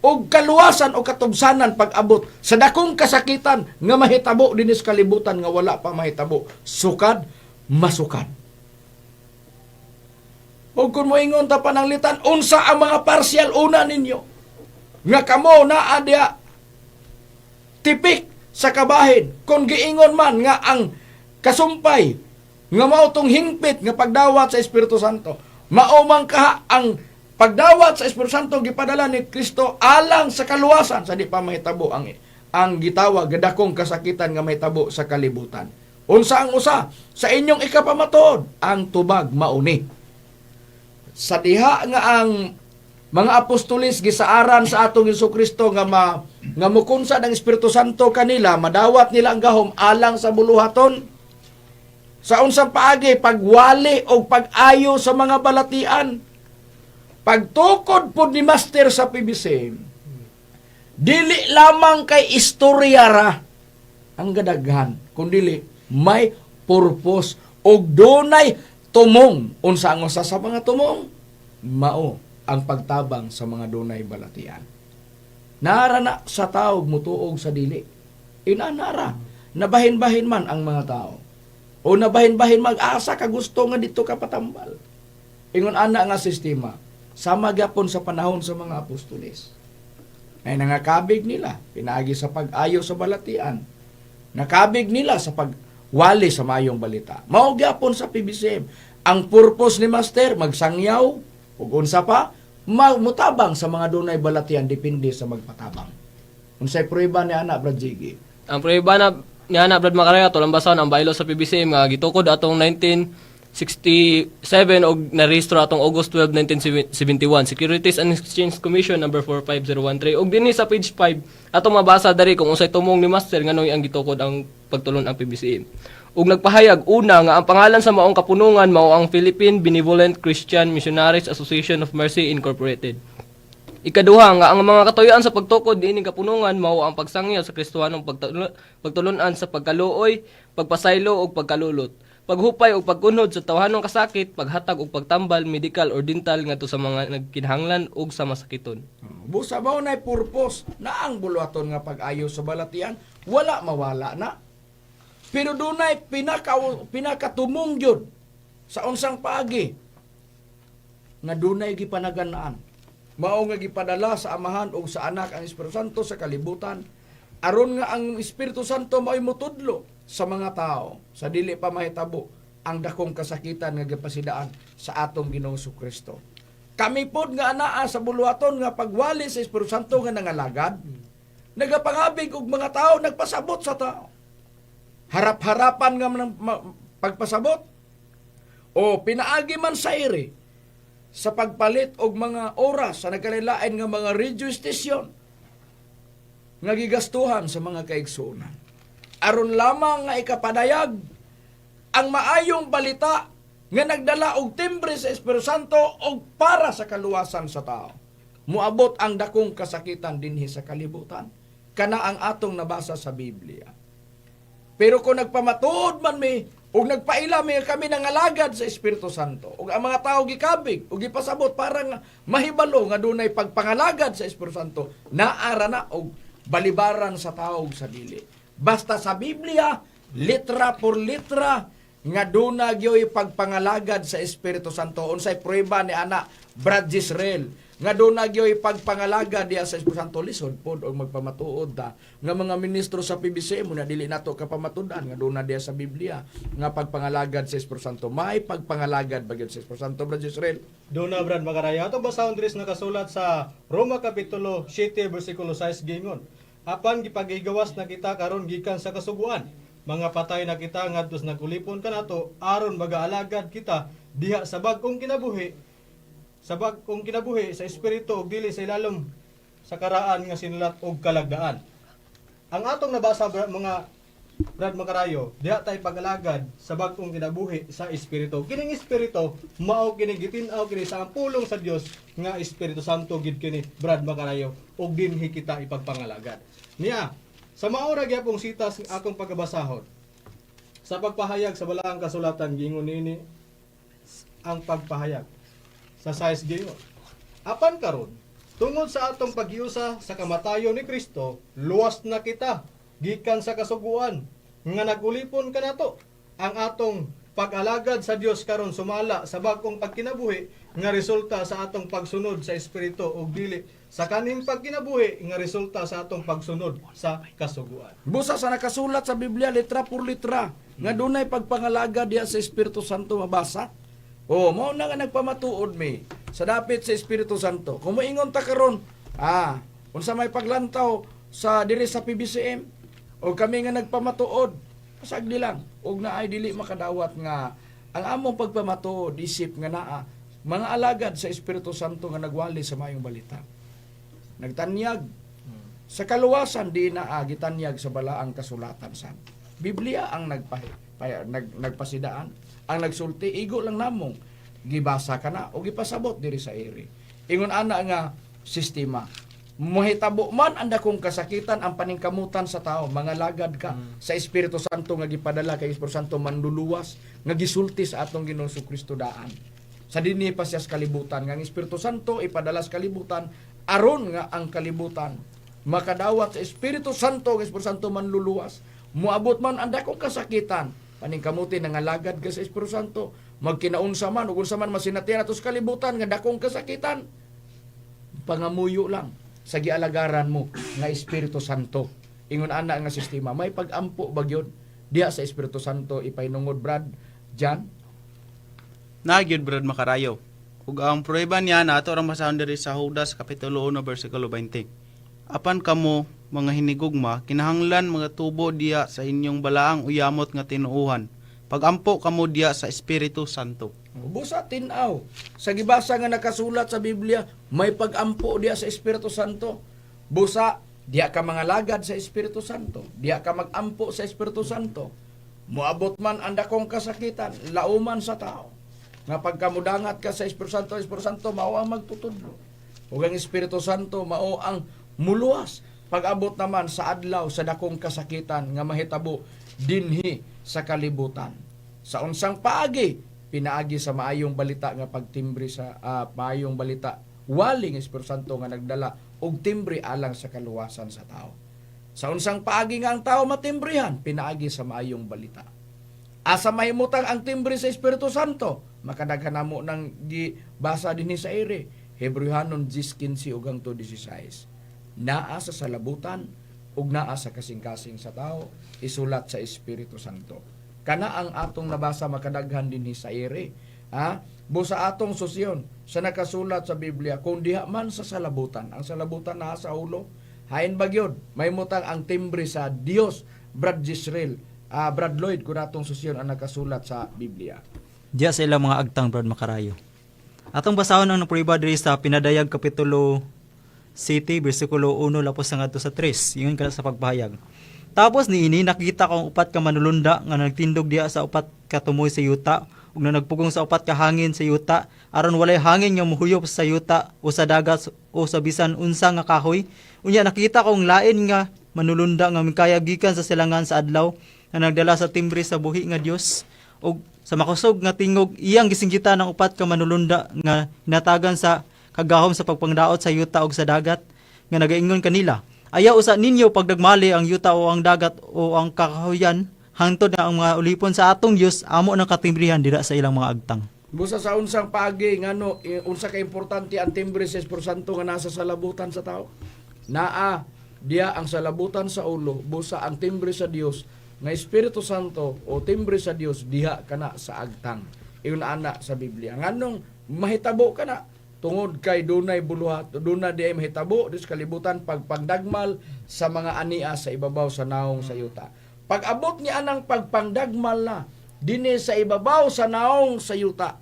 og kaluwasan o katubsanan pag-abot sa dakong kasakitan nga mahitabo dinhi sa kalibutan nga wala pa mahitabo sukad masukad. Og kung moingon ta pananglitan, unsa ang mga partial una ninyo nga kamo naa diha tipik sa kabahin, kung giingon man nga ang kasumpay nga mao tong hingpit nga pagdawat sa Espiritu Santo, mao man kaha ang pagdawat sa Espiritu Santo gipadala ni Kristo alang sa kaluwasan sa di pa mahitabo ang gitawag nga dakong kasakitan nga mahitabo sa kalibutan. Unsa ang usa sa inyong ikapamatuod? Ang tubag mauni. Sa diha nga ang mga apostolis gisaaran sa atong Hesus Kristo nga nga mukunsad ang Espiritu Santo kanila, madawat nila ang gahom alang sa buluhaton sa unsang paagi? Pagwali o pag-ayo sa mga balatian. Pagtukod pod ni Master sa PBC, dili lamang kay istorya ra ang gadaghan, kundili may purpose og dunay tumong. Unsa ang usa sa mga tumong? Mao ang pagtabang sa mga dunay balatian. Nara na sa tao mutuog sa dili. Inanara nabahin-bahin man ang mga tao o nabahin-bahin mag-asa ka gusto nga dito ka patambal. Ingon ana nga sistema, sama gyapon sa panahon sa mga apostoles ay nangakabig nila pinaagi sa pag-ayo sa balatian, nakabig nila sa pagwali sa maayong balita. Mao gyapon sa PBCM. Ang purpose ni Master, magsangyaw ug unsa pa, mutabang sa mga dunay balatian, depende sa magpatabang. Unsay prueba ni ana, Brad Jiggy? Ang prueba na niya na, Brad Makaraya, tulang basahon ang bylaw sa PBCM nga gitukod atong 1967 og narehistro atong August 12, 1971, Securities and Exchange Commission number 45013. Og dinhi sa page 5 atong mabasa diri kung unsay tumong ni Master nganong ang gitukod ang pagtulon ang PBCM. Ug nagpahayag una nga ang pangalan sa maong kapunungan mao ang Philippine Benevolent Christian Missionaries Association of Mercy Incorporated. Ikaduha nga ang mga katuyuan sa pagtukod niining kapunungan mao ang pagsangyaw sa Kristohanong pagtulunan sa pagkaluoy, pagpasaylo ug pagkalulot, paghupay ug pagkunhod sa tawhanong kasakit, paghatag ug pagtambal medical or dental ngadto sa mga nagkinahanglan ug sa masakiton. Busa mao nay purpose na ang buluhaton nga pag-ayo sa balatian, wala mawala na. Pero dunay pinakatumong gyud sa unsang paagi nga dunay gipanaganaan. Mao nga gipadala sa Amahan ug sa Anak ang Espiritu Santo sa kalibutan aron nga ang Espiritu Santo mao'y motudlo sa mga tao sa dili pa mahitabo. ang dakong kasakitan nga gipasidaan sa atong Ginoong Kristo. Kami pod nga anaa sa buluhaton nga pagwali sa Espiritu Santo nga nangalagad, nagapangabig og mga tao, nagpasabot sa tao. Harap-harapan nga pagpasabot o pinaagi man sa iri sa pagpalit og mga oras sa nagkalilain nga mga radio station nga gigastuhan sa mga kaigsuonan. Aron lamang nga ikapadayag ang maayong balita nga nagdala og timbre sa Espiritu Santo og para sa kaluwasan sa tao. Muabot ang dakong kasakitan dinhi sa kalibutan. Kana ang atong nabasa sa Biblia. Pero kung nagpamatuod man mi ug nagpaila mi kami nangalagad sa Espiritu Santo ug ang mga tao gikabig ug gipasabot para nga mahibalo nga dunay pagpangalagad sa Espiritu Santo, naara na og balibaran sa tao ug sa dili. Basta sa Biblia, litra por litra nga duna gyoy pagpangalagad sa Espiritu Santo. Unsay prueba ni ana, Brad Jisrael, nga duna gyoy pagpangalagad diya sa Espiritu Santo? Lisod pod og magpamatuod ta nga mga ministro sa PBCM na dili nato kapamatud-an nga duna diya sa Biblia nga pagpangalagad sa Espiritu Santo. May pagpangalagad ba gyud sa Espiritu Santo, Brad Jisrael? Duna, Brad Makarayo. Atong basahon diri sa nakasulat sa Roma kapitulo 7 bersikulo 6, gingon: "Apan gipagigawas na kita karon gikan sa kasuguan. Mga patay na kita ngadto sa nagulipon kanato aron magaalagad kita diha sa bag-ong kinabuhi sa espiritu ug dili sa ilalom sa karaan nga sinulat og kalagdaan." Ang atong nabasa, mga Brad Makarayo, diha tay pag-alagad sa bag-ong kinabuhi sa espiritu. Kining espiritu mao kini gitin-aw kini sa ang pulong sa Dios nga Espiritu Santo gid kini, Brad Makarayo, ug dinhi kita ipagpangalagad. Niya, sa mao ra gyapong sitas ng akong pagabasahon. Sa pagpahayag sa balaang kasulatan, gingon niini ang pagpahayag sa 6, gingon: "Apan karon, tungod sa atong paghiusa sa kamatayon ni Kristo, luwas na kita gikan sa kasuguan nga nagulipon kanato. Ang atong pag-alagad sa Dios karon sumala sa bag-ong pagkinabuhi nga resulta sa atong pagsunod sa Espiritu ug dili sa kaning pagkinabuhi nga resulta sa atong pagsunod sa kasuguan." Busa sa nakasulat sa Biblia, litra por litra, nga dunay pagpangalaga diya sa Espiritu Santo mabasa. Oh, mao na nga nagpamatuod mi sa dapit sa Espiritu Santo. Kung moingon ta karon, unsa may paglantaw sa diri sa PBCM o kami nga nagpamatuod, pasagdi lang og naay dili makadawat nga ang among pagpamatuod isip nga naa mga alagad sa Espiritu Santo nga nagwali sa maayong balita. Nagtanyag sa kaluwasan di naa gitanyag sa balaang kasulatan sa Biblia ang nagpasidaan, ang nagsulti, igo lang namong gibasa kana o gipasabot diri sa iri. Ingon ana nga sistema. Mahitabo man ang dakong kasakitan, ang paningkamutan sa tao, mga lagad ka sa Espiritu Santo nga gipadala kay Espiritu Santo manluluwas nga gisulti sa atong Ginoong Kristo daan. Sa dinhi pa siya sa kalibutan nga ang Espiritu Santo ipadala sa kalibutan aron nga ang kalibutan makadawat sa Espiritu Santo, ang Espiritu Santo manluluwas. Muabot man ang dakong kasakitan, paningkamuti nangalagad ka sa Espiritu Santo, magkinaunsa man ug unsa man masinatian ato sa kalibutan nga dakong kasakitan, pangamuyo lang sa gialagaran mo nga Espiritu Santo. Ingon ana nga sistema, may pag-ampo ba gyud diha sa Espiritu Santo ipahinungod, Brad Jan? Naa gyud, Brad Makarayo. Ug ang pruweba niya na ato rang basahon diri sa Judas kapitulo 1 bersikulo 20. "Apan kamo, mga hinigugma, kinahanglan mga tubo diya sa inyong balaang uyamot nga tinuohan. Pagampo kamo diya sa Espiritu Santo." Busa tin-aw. Sa gibasa nga nakasulat sa Biblia, may pag-ampo diya sa Espiritu Santo. Busa, diya ka mangalagad sa Espiritu Santo. Diya ka magampo sa Espiritu Santo. Muabot man ang dakong kasakitan, lauman sa tao. Nga pagkamudangat ka sa Espiritu Santo, Espiritu Santo mao ang magtutudlo. Ug ang Espiritu Santo mao ang muluwas pag-abot naman sa adlaw sa dakong kasakitan nga mahitabo dinhi sa kalibutan. Sa unsang paagi? Pinaagi sa maayong balita nga pagtimbre sa maayong balita waling Espiritu Santo nga nagdala og timbre alang sa kaluwasan sa tao. Sa unsang paagi nga ang tao matimbrihan? Pinaagi sa maayong balita. Asa mahimutang ang timbre sa Espiritu Santo? Makadaghan namo nang gibasa dinhi sa ere. Hebreohanon 10:15 ug hangtod 16. Naa sa salabutan ug naa sa kasing-kasing sa tao, isulat sa Espiritu Santo. Kana ang atong nabasa makadaghan dinhi sa ere. Ha? Busa atong susyon sa nakasulat sa Biblia kung diha man sa salabutan. Ang salabutan naa sa ulo. Hain bagyod, may mutang ang timbre sa Dios, Brad Jisrael, Brad Lloyd, kung atong susyon ang nakasulat sa Biblia. Diya sa ilang mga agtang, Brad Makarayo. Atong basahon ang prueba diri sa Pinadayag kapitulo City bersikulo 1 lapos sa ngadto sa 3. Ingon kana sa pagpahayag. Tapos niini nakita ko ang upat ka manulunda nga nagtindog diha sa upat ka tumoy sa yuta ug na nagpugong sa upat ka hangin sa yuta aron walay hangin nga mohuyop sa yuta o sa dagat o sa bisan unsa nga kahoy. Unya nakita ko ang lain nga manulunda nga mikaya gikan sa silangan sa adlaw nga nagdala sa timbre sa buhi nga Dios ug sa makusog nga tingog iyang gisinggitan ang upat ka manulunda nga hinatagan sa kagahom sa pagpangdaot sa yuta ug sa dagat nga nagaingon kanila, "Ayaw usa ninyo pagdagmali ang yuta o ang dagat o ang kakahuyan hangtod na ang mga ulipon sa atong Dios amo ng katimbrihan dira sa ilang mga agtang." Busa sa unsang paagi ngano unsa ka importante ang timbre sa Espiritu Santo nga nasa salabutan sa tao. Naa diya ang salabutan sa ulo, busa ang timbre sa Dios nga Espiritu Santo o timbre sa Dios diha kana sa agtang. Iyon ana sa Biblia. Nganong mahitabo kana tungod kay dunay buluhat, duna di ay mahitabo dis kalibutan pagpagdagmal sa mga ania sa ibabaw sa naong sa yuta. Pag-abot niya anang pagpangdagmal na dinhi sa ibabaw sa naong sa yuta,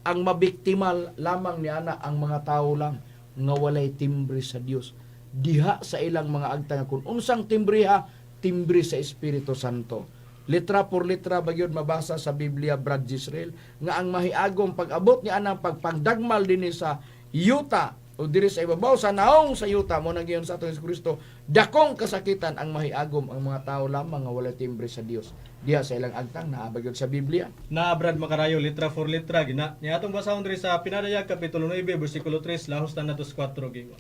ang mabiktimal lamang ni ana ang mga tao lang nga walay timbre sa Dios diha sa ilang mga agtang. Kung unsang timbre ha, timbre sa Espiritu Santo, litra por litra bagyod mabasa sa Biblia, Brad Jisrael, nga ang mahiagom pag-abot ni anang pagpangdagmal dinhi sa yuta o diri sa ibabaw sa naong sa yuta mo nang giyon sa atong Hesus Kristo dakong kasakitan, ang mahiagom ang mga tao lamang nga walay timbre sa Dios diha sa ilang agtang. Naa bagyod sa Biblia. Na Brad Makarayo, litra for litra gina. Nya atong basahon diri sa Pinadayag kapitulo 9 bersikulo 3 lahos na natos 4 giwa.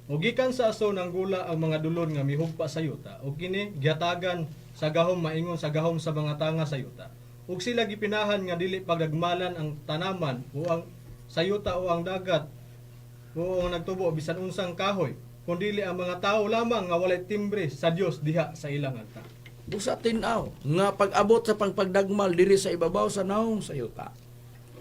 O gikan sa aso ng gula ang mga dulon nga mihugpa sa yuta, ug kini gihatagan sa gahom maingon sa gahom sa mga tanga sa yuta. Ug sila gipinahan nga dili pagdagmalan ang tanaman o ang sa yuta o ang dagat o ang nagtubo bisan unsang kahoy, kundili ang mga tao lamang nga walay timbre sa Dios diha sa ilang agtang. Busa tin-aw nga pag-abot sa pagpagdagmal diri sa ibabaw sa naong sa yuta,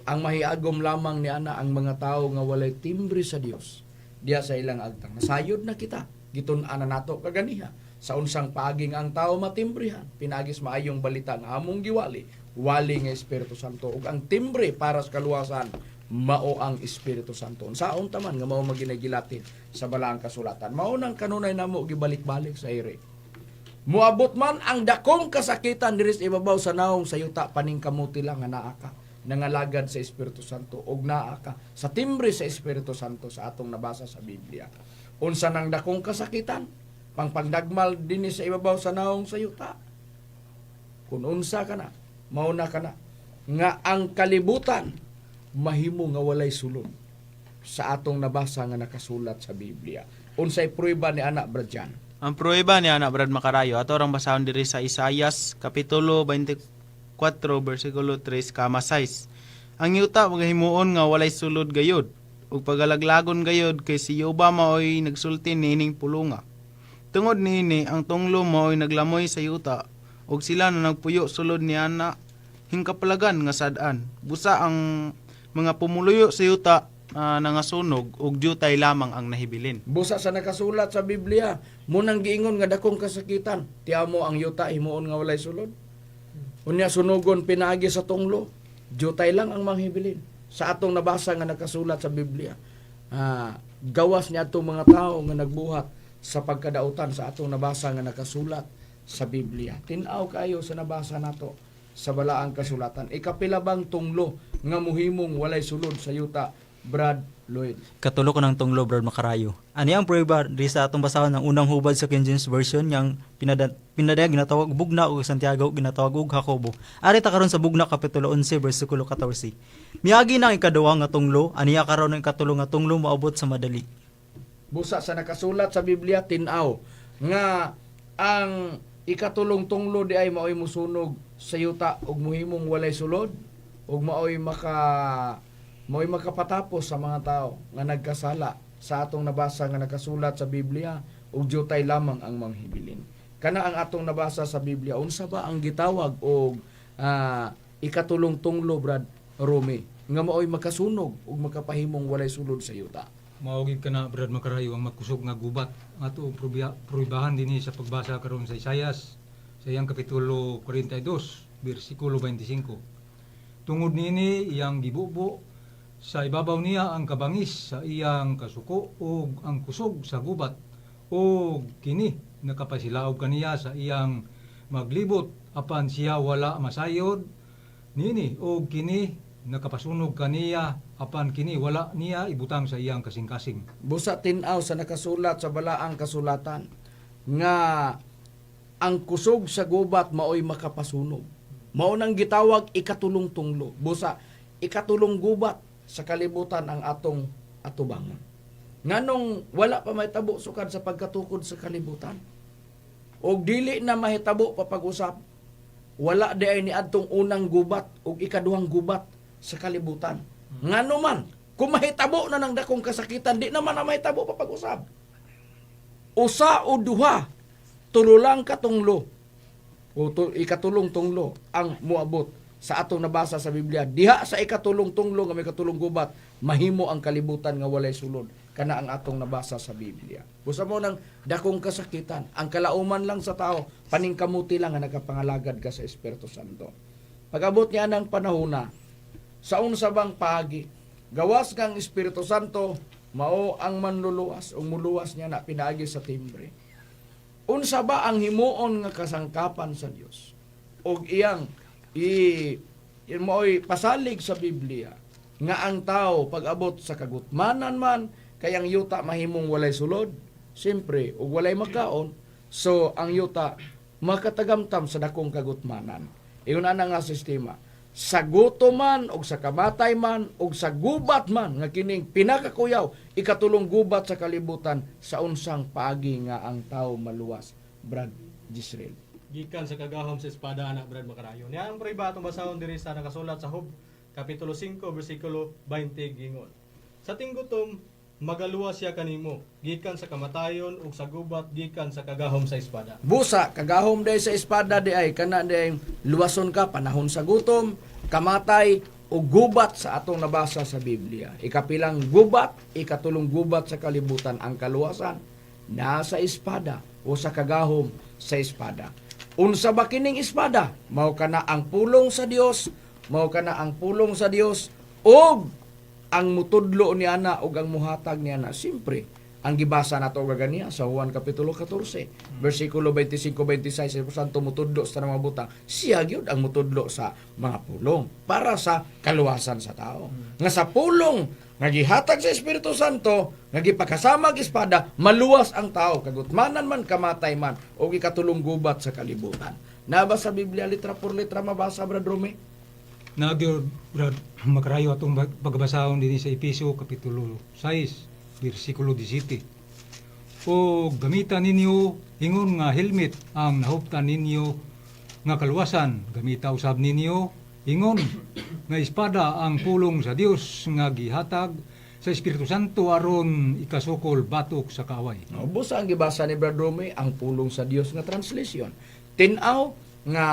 ang mahiagom lamang ni ana ang mga tao nga walay timbre sa Dios diha sa ilang agtang. Nasayod na kita, gitun-an na nato kaganiha sa unsang paaging ang tao matimbrihan pinaagis maayong balita nga among giwali, wali nga Espiritu Santo, ug ang timbre para sa kaluwasan mao ang Espiritu Santo. Unsaon taman nga mao maginagilatin sa balaang kasulatan. Mao nang kanunay namo gibalik-balik sa ire. Muabot man ang dakong kasakitan diri sa ibabaw sa naong sa yuta, paningkamuti lang nga naa ka nangalagad sa Espiritu Santo og naa ka sa timbre sa Espiritu Santo sa atong nabasa sa Biblia. Unsa nang dakong kasakitan? Pangpagdagmal dinhi sa ibabaw sa naong sa yuta. Kung unsa ka na, mao na ka na nga ang kalibutan mahimo nga walay sulod sa atong nabasa nga nakasulat sa Biblia. Unsay prueba ni anak, Brad Jan? Ang pruweba ni anak, Brad Makarayo, ato rang basahon diri sa Isayas kapitulo 24 bersikulo 3 kama 6. Ang yuta magahimuon nga walay sulod gayod ug pagalaglagon gayod kay si Yoba maoy nagsulti niining pulunga. Tungod niini ang tunglo maoy naglamoy sa yuta ug sila na nagpuyo sulod ni ana hingkapalagan nga sad-an. Busa ang mga pumuluyo sa yuta nangasunog ug jutay lamang ang nahibilin. Busa sa nakasulat sa Biblia, munang giingon nga dakong kasakitan, tiamo ang yuta himuon nga walay sulod. Unya sunugon pinaagi sa tunglo, jutay lang ang manghibilin. Sa atong nabasa nga nakasulat sa Biblia, gawas ni atong mga tao nga nagbuhat sa pagkadautan sa atong nabasa nga nakasulat sa Biblia. Tin-aw kayo sa nabasa nato sa balaang kasulatan. Ikapila bang tunglo nga muhimong walay sulod sa yuta, Brad Lloyd? Katulo ko ng tunglo, Brad Makarayo. Ani ang prueba diri sa atong basahon ng unang hubad sa King James Version yang pinadayag ginatawag Bugna ug Santiago ginatawag og Jacobo. Ari ta karon sa Bugna kapitulo 11 bersikulo 14. Miagi na ang ikaduha nga tunglo, aniya karon ang ikatulo nga tunglo moabot sa madali. Busa sa nakasulat sa Biblia, tin-aw nga ang ikatulong tunglo di ay maoy musunog sa yuta ug muhimong walay sulod ug maoy makapatapos sa mga tao nga nagkasala sa atong nabasa nga nakasulat sa Biblia ug jutay lamang ang manghibilin. Kana ang atong nabasa sa Biblia. Unsa ba ang gitawag og ikatulong tunglo, Brad Rome, nga maoy makasunog ug makapahimong walay sulod sa yuta. Mao gid kana, Brad Makarayo, ang makusog nga gubat ato pruibahan dinhi sa pagbasa karon sa Isayas sa iyang kapitulo 42 bersikulo 25. Tungod niini iyang gibubo sa ibabaw niya ang kabangis sa iyang kasuko ug ang kusog sa gubat, ug kini nakapasilaob kaniya sa iyang maglibot, apan siya wala masayod niini, ug kini nakapasunog kaniya, apan kini wala niya ibutang sa iyang kasing-kasing. Busa tin-aw sa nakasulat sa balaang kasulatan nga ang kusog sa gubat maoy makapasunog. Mao nang gitawag ikatulong tunglo. Busa ikatulong gubat sa kalibutan ang atong atubangon. Nganong wala pa mahitabo sukad sa pagkatukod sa kalibutan? Og dili na mahitabo pa pag-usap, wala di ay niadtong unang gubat ug ikaduhang gubat sa kalibutan. Ngano man, kung mahitabo na ng dakong kasakitan, di naman na mahitabo pa pag-usap. Usa o duha, tulo lang katunglo o ikatulong tunglo ang muabot sa atong nabasa sa Biblia. Diha sa ikatulong tunglo nga may katulong gubat, mahimo ang kalibutan nga walay sulod. Kana ang atong nabasa sa Biblia. Busa mo ng dakong kasakitan, ang kalauman lang sa tao, paningkamuti lang nga nagapangalagad ka sa Espiritu Santo. Pag-abot niya ng panahona, sa unsa bang paagi, gawas kang Espiritu Santo, mao ang manluluwas o muluwas niya na pinaagi sa timbre. Unsa ba ang himuon nga kasangkapan sa Dios? Og iyang i mo'y pasalig sa Biblia nga ang tao pag-abot sa kagutmanan man kay ang yuta mahimong walay sulod, siyempre ug walay makaon, so ang yuta makatagamtam sa dakong kagutmanan. Ingon ana nga sistema, sa gutom man og sa kamatay man og sa gubat man nga kining pinakakuyaw, ikatulong gubat sa kalibutan, sa unsang paagi nga ang tao maluwas, Brad Gisrael? Gikan sa kagahom sa espada ana, Brad Makarayo. Niya ang prueba atong basahon diri sa nakasulat sa Job kapitulo 5 bersikulo 20, gingon: "Sa tinggutom magaluwas siya kanimo gikan sa kamatayon ug sa gubat gikan sa kagahom sa espada." Busa kagahom day sa espada di ay kana di ay luwason ka panahon sa gutom, kamatay o gubat sa atong nabasa sa Biblia. Ikapilang gubat, ikatulong gubat sa kalibutan, ang kaluwasan nasa espada o sa kagahom sa espada. Unsa ba kining espada? Mao kana ang pulong sa Dios, mao kana ang pulong sa Dios ug ang mutudlo ni ana ug ang muhatag ni ana. Siyempre, ang gibasa nato gaganiya sa Juan kapitulo 14, bersikulo 25 26, sa Santo mutudlo sa mga butang. Siya gyud ang mutudlo sa mga pulong para sa kaluwasan sa tao. Nga sa pulong nga gihatag sa Espiritu Santo, nga gipakasama ang espada, maluwas ang tao kagutmanan man, kamatay man o ikatulong gubat sa kalibutan. Naba sa Biblia litra por litra mabasa, Brad Rome? Nagyod, Brad Makarayo, atong pagbasahon dinhi sa Epeso kapitulo 6 bersikulo 17. "O gamita ninyo ingon nga helmet ang nahuptan ninyo nga kaluwasan. Gamita usab ninyo ingon nga espada ang pulong sa Dios nga gihatag sa Espiritu Santo aron ikasukol batok sa kaaway." No, busa ang gibasa ni Brad Rome ang pulong sa Dios nga translation. Tin-aw nga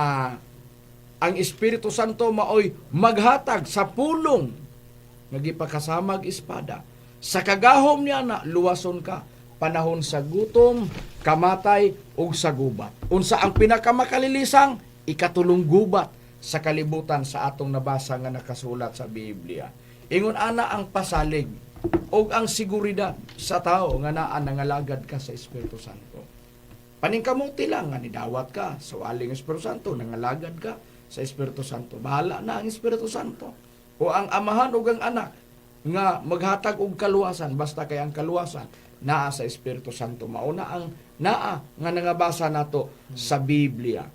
ang Espiritu Santo maoy maghatag sa pulong nga gipakasamag espada. Sa kagahom niya na luwason ka panahon sa gutom, kamatay ug sa gubat. Unsa ang pinakamakalilisan? Ikatulong gubat sa kalibutan sa atong nabasa nga nakasulat sa Biblia. Ingon ana ang pasalig ug ang seguridad sa tao nga naa nangalagad ka sa Espiritu Santo. Paningkamuti lang nga nidawat ka sa waling Espiritu Santo, nangalagad ka sa Espiritu Santo. Bahala na ang Espiritu Santo o ang Amahan ug ang Anak nga maghatag og kaluwasan, basta kay ang kaluwasan naa sa Espiritu Santo. Mauna ang naa nga nangabasa nato sa Biblia.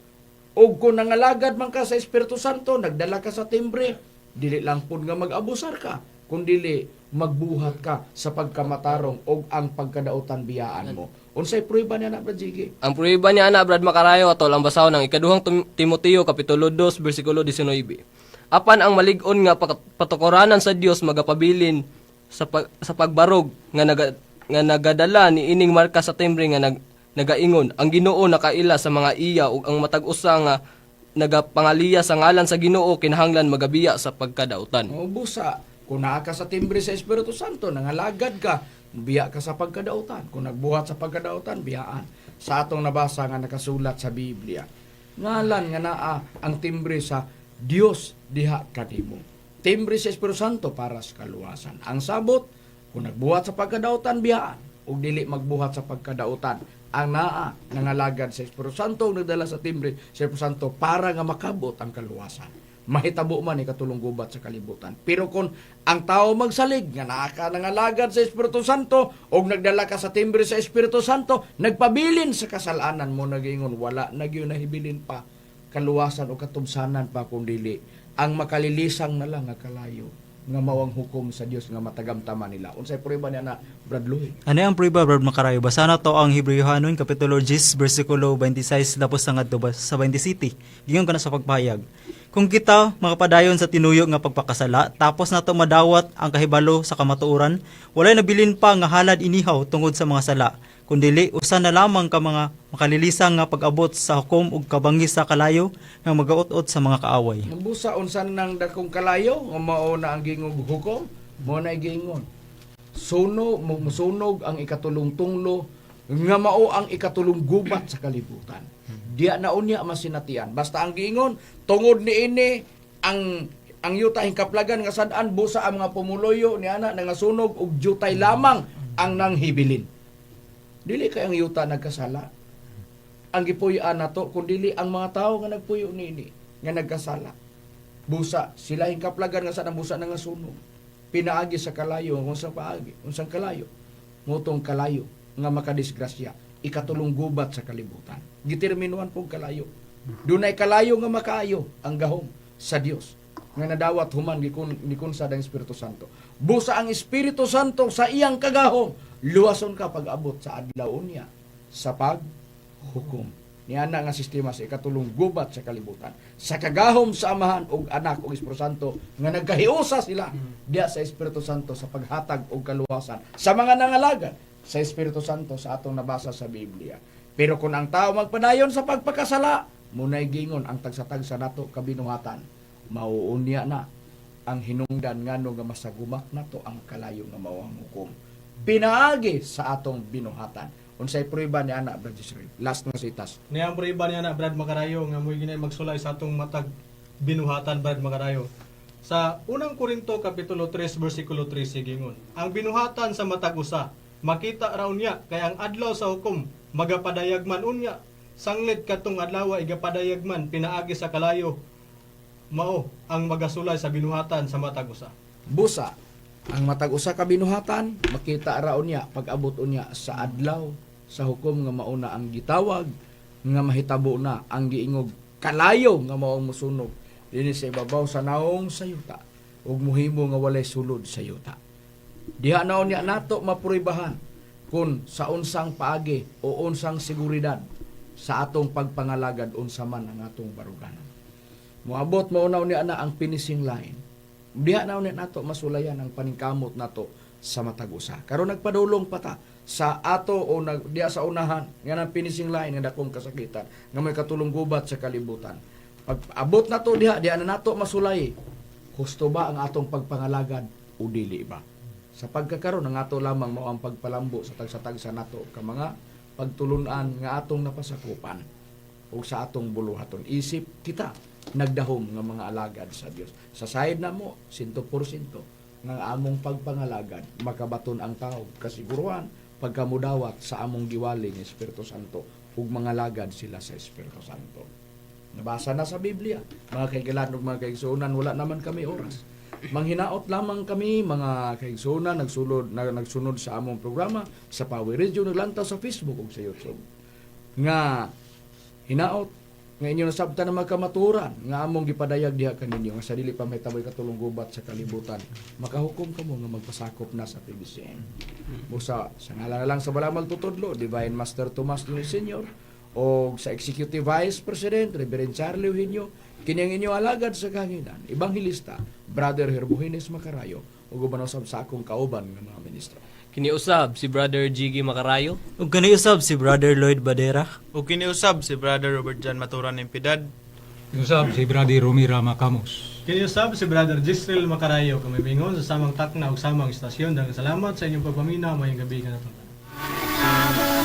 Og kung nangalagad man ka sa Espiritu Santo, nagdala ka sa timbre, dili lang pud nga mag-abusar ka, kundili magbuhat ka sa pagkamatarong og ang pagkadautan biyaan mo. Unsay prueba niya na, Brad Jiggy? Ang prueba niya ana, Brad Makarayo, ato lang basahon ang ikaduhang Timoteo kapitulo 2 bersikulo 19. "Apan ang malig-on nga patukoranan sa Dios magapabilin sa pagbarog nga nagadala ni ining marka sa timbre nga nagaingon: Ang Ginoo nakaila sa mga iya, ug ang matag usa nga nagapangaliya sa ngalan sa Ginoo kinahanglan magabiya sa pagkadautan. O busa, kung naa ka sa timbre sa Espiritu Santo, nangalagad ka, biya ka sa pagkadautan. Kung nagbuhat sa pagkadautan, biyaan. Sa atong nabasa nga nakasulat sa Biblia. Ngalan nga naa ang timbre sa Dios diha kanimo. Timbre sa Espiritu Santo para sa kaluwasan. Ang sabot, kung nagbuhat sa pagkadautan, biyaan. Ug dili magbuhat sa pagkadautan. Ang naa nangalagad sa Espiritu Santo ug nagdala sa timbre sa Espiritu Santo para nga makabot ang kaluwasan. Mahitabo man ikatulong gubat sa kalibutan. Pero kung ang tao magsalig nga naa ka nangalagad sa Espiritu Santo og nagdala ka sa timbre sa Espiritu Santo, nagpabilin sa kasalanan mo, nagingon wala na gyud nahibilin pa kaluwasan o katubsanan pa kung dili ang makalilisang na lang nga kalayo nga mao ang hukom sa Dios nga matagamtaman nila. Unsay prueba niya na, Brad Louie? Ano ang prueba, Brad Makarayo? Basa na to ang Hebreohanon, Kapitulo 10, versikulo 26, tapos sa ngadto ba- sa 27. Gingon ka na sa pagpahayag. Kung kita makapadayon sa tinuyo nga pagpakasala, tapos nato madawat ang kahibalo sa kamatuoran, walay nabilin pa nga halad inihaw tungod sa mga sala, kundili usa na lamang ka mga makalilisang nga pag-abot sa hukom ug kabangis sa kalayo nga magaut-ot sa mga kaaway. Busa unsa nang dakong kalayo nga mao na ang gingong hukom, mao na giingon. Suno musunog ang ikatulong tunglo nga mao ang ikatulong gubat sa kalibutan. Diya na unya masinatian. Basta ang giingon tungod niini ang yuta hingkaplagan nga sad-an, busa ang mga pumuloyo ni ana nangasunog og jutay lamang ang nanghibilin. Dili kay ang yuta nagkasala. Ang gipuy-an nato kun dili ang mga tawo nga nagpuyo niini nga nagkasala. Busa sila hingkaplagan nga sa busa nga sunog. Pinaagi sa kalayo kung sa paagi, unsang kalayo? Motong kalayo nga makadisgrasya, ikatulong gubat sa kalibutan. Giterminuan pong kalayo. Dunay kalayo nga makaayo ang gahom sa Dios nga nadawat human gikun gikunsad ang Espiritu Santo. Busa ang Espiritu Santo sa iyang kagahom, luwason ka pag-abot sa adlaw niya sa paghukom. Niana nga sistema sa ikatulong gubat sa kalibutan. Sa kagahom sa Amahan ug Anak ug Espiritu Santo nga nagkahiusa sila diya sa Espiritu Santo sa paghatag og kaluwasan sa mga nangalagad sa Espiritu Santo sa atong nabasa sa Biblia. Pero kung ang tao magpadayon sa pagpakasala, munay gingon ang tagsa-tagsa nato kabinuhatan. Mauunya na ang hinungdan ngano nga masagumak nato ang kalayo nga mao ang hukom. Pinaagi sa atong binuhatan. Unsay prueba ni ana, Brad Israel? Last nga sitas. Niya ang prueba niya na, Brad Makarayo, nga mo'y ginay magsulay sa atong matag binuhatan, Brad Makarayo. Sa unang Korinto kapitulo 3 bersikulo 3 sigingon. Ang binuhatan sa matag usa makita raw niya kay ang adlaw sa hukom magapadayag man unya, sanglit katong adlaw igapadayag man pinaagi sa kalayo mao ang magasulay sa binuhatan sa matag usa. Busa ang matag usa ka binuhatan makita ra unya pag-abot unya sa adlaw sa hukom nga mauna ang gitawag nga mahitabo na ang giingog kalayo nga mao ang mosunog dinhi sa ibabaw sa naong sa yuta ug muhimo nga walay sulod sa yuta. Diha na unya nato mapruibahan kung sa unsang paagi o unsang seguridad sa atong pagpangalagad, unsa man ang atong baruganan. Moabot mao na unya na ang finishing line. Diha na unya nato masulayan ang paningkamot nato sa matag usa. Karon nagpadulong pa ta sa ato o nag, diha sa unahan nga ang finishing line nga dakong kasakitan nga may katulong gubat sa kalibutan. Pag abot nato diha, diha na nato masulay. Husto ba ang atong pagpangalagad o dili ba? Sa pagkakaroon ang ato lamang mao ang pagpalambo sa tagsa-tagsa nato ka mga pagtulunan nga atong napasakupan o sa atong buluhaton. Isip kita nagdahom nga mga alagad sa Dios. Sa side na mo, 100% nga among pagpangalagad makabaton ang tao kasiguruhan pagkamudawat sa among giwali ng Espiritu Santo ug mga alagad sila sa Espiritu Santo. Nabasa na sa Biblia. Mga kaigilan ug mga kaigsuonan, wala naman kami oras. Manghinaot lamang kami mga kaigsuonan nagsunod sa among programa sa Power Radio, naglantaw sa Facebook ug sa YouTube. Nga hinaot nga inyo nasabtan na magkamaturan nga among gipadayag diha kaninyo nga sa dili pa mahitaboy katulong gubat sa kalibutan, makahukom kamo nga magpasakop na sa PBCM. Busa sa ngalan na lang sa Balaang Magtutudlo, Divine Master Tomas Nunes Sr., o sa Executive Vice President Reverend Charlie Eugenio, kini ang inyo alagad sa kahanginan, Evangelista Brother Herbohines Macarayo, ug uban usab sa akong kauban nga mga ministro. Kiniusab si Brother Jiggy Macarayo. Ug kaniusab si Brother Lloyd Badera. Ug kiniusab si Brother Robert John Maturan Impidad. Usab si Brother Romira Macamos. Kini usab si Brother Gisrel Macarayo kami mingon sa samang takna ug samang istasyon. Daghang salamat sa inyong pagpaminaw. Maayong gabi kanatong tanan.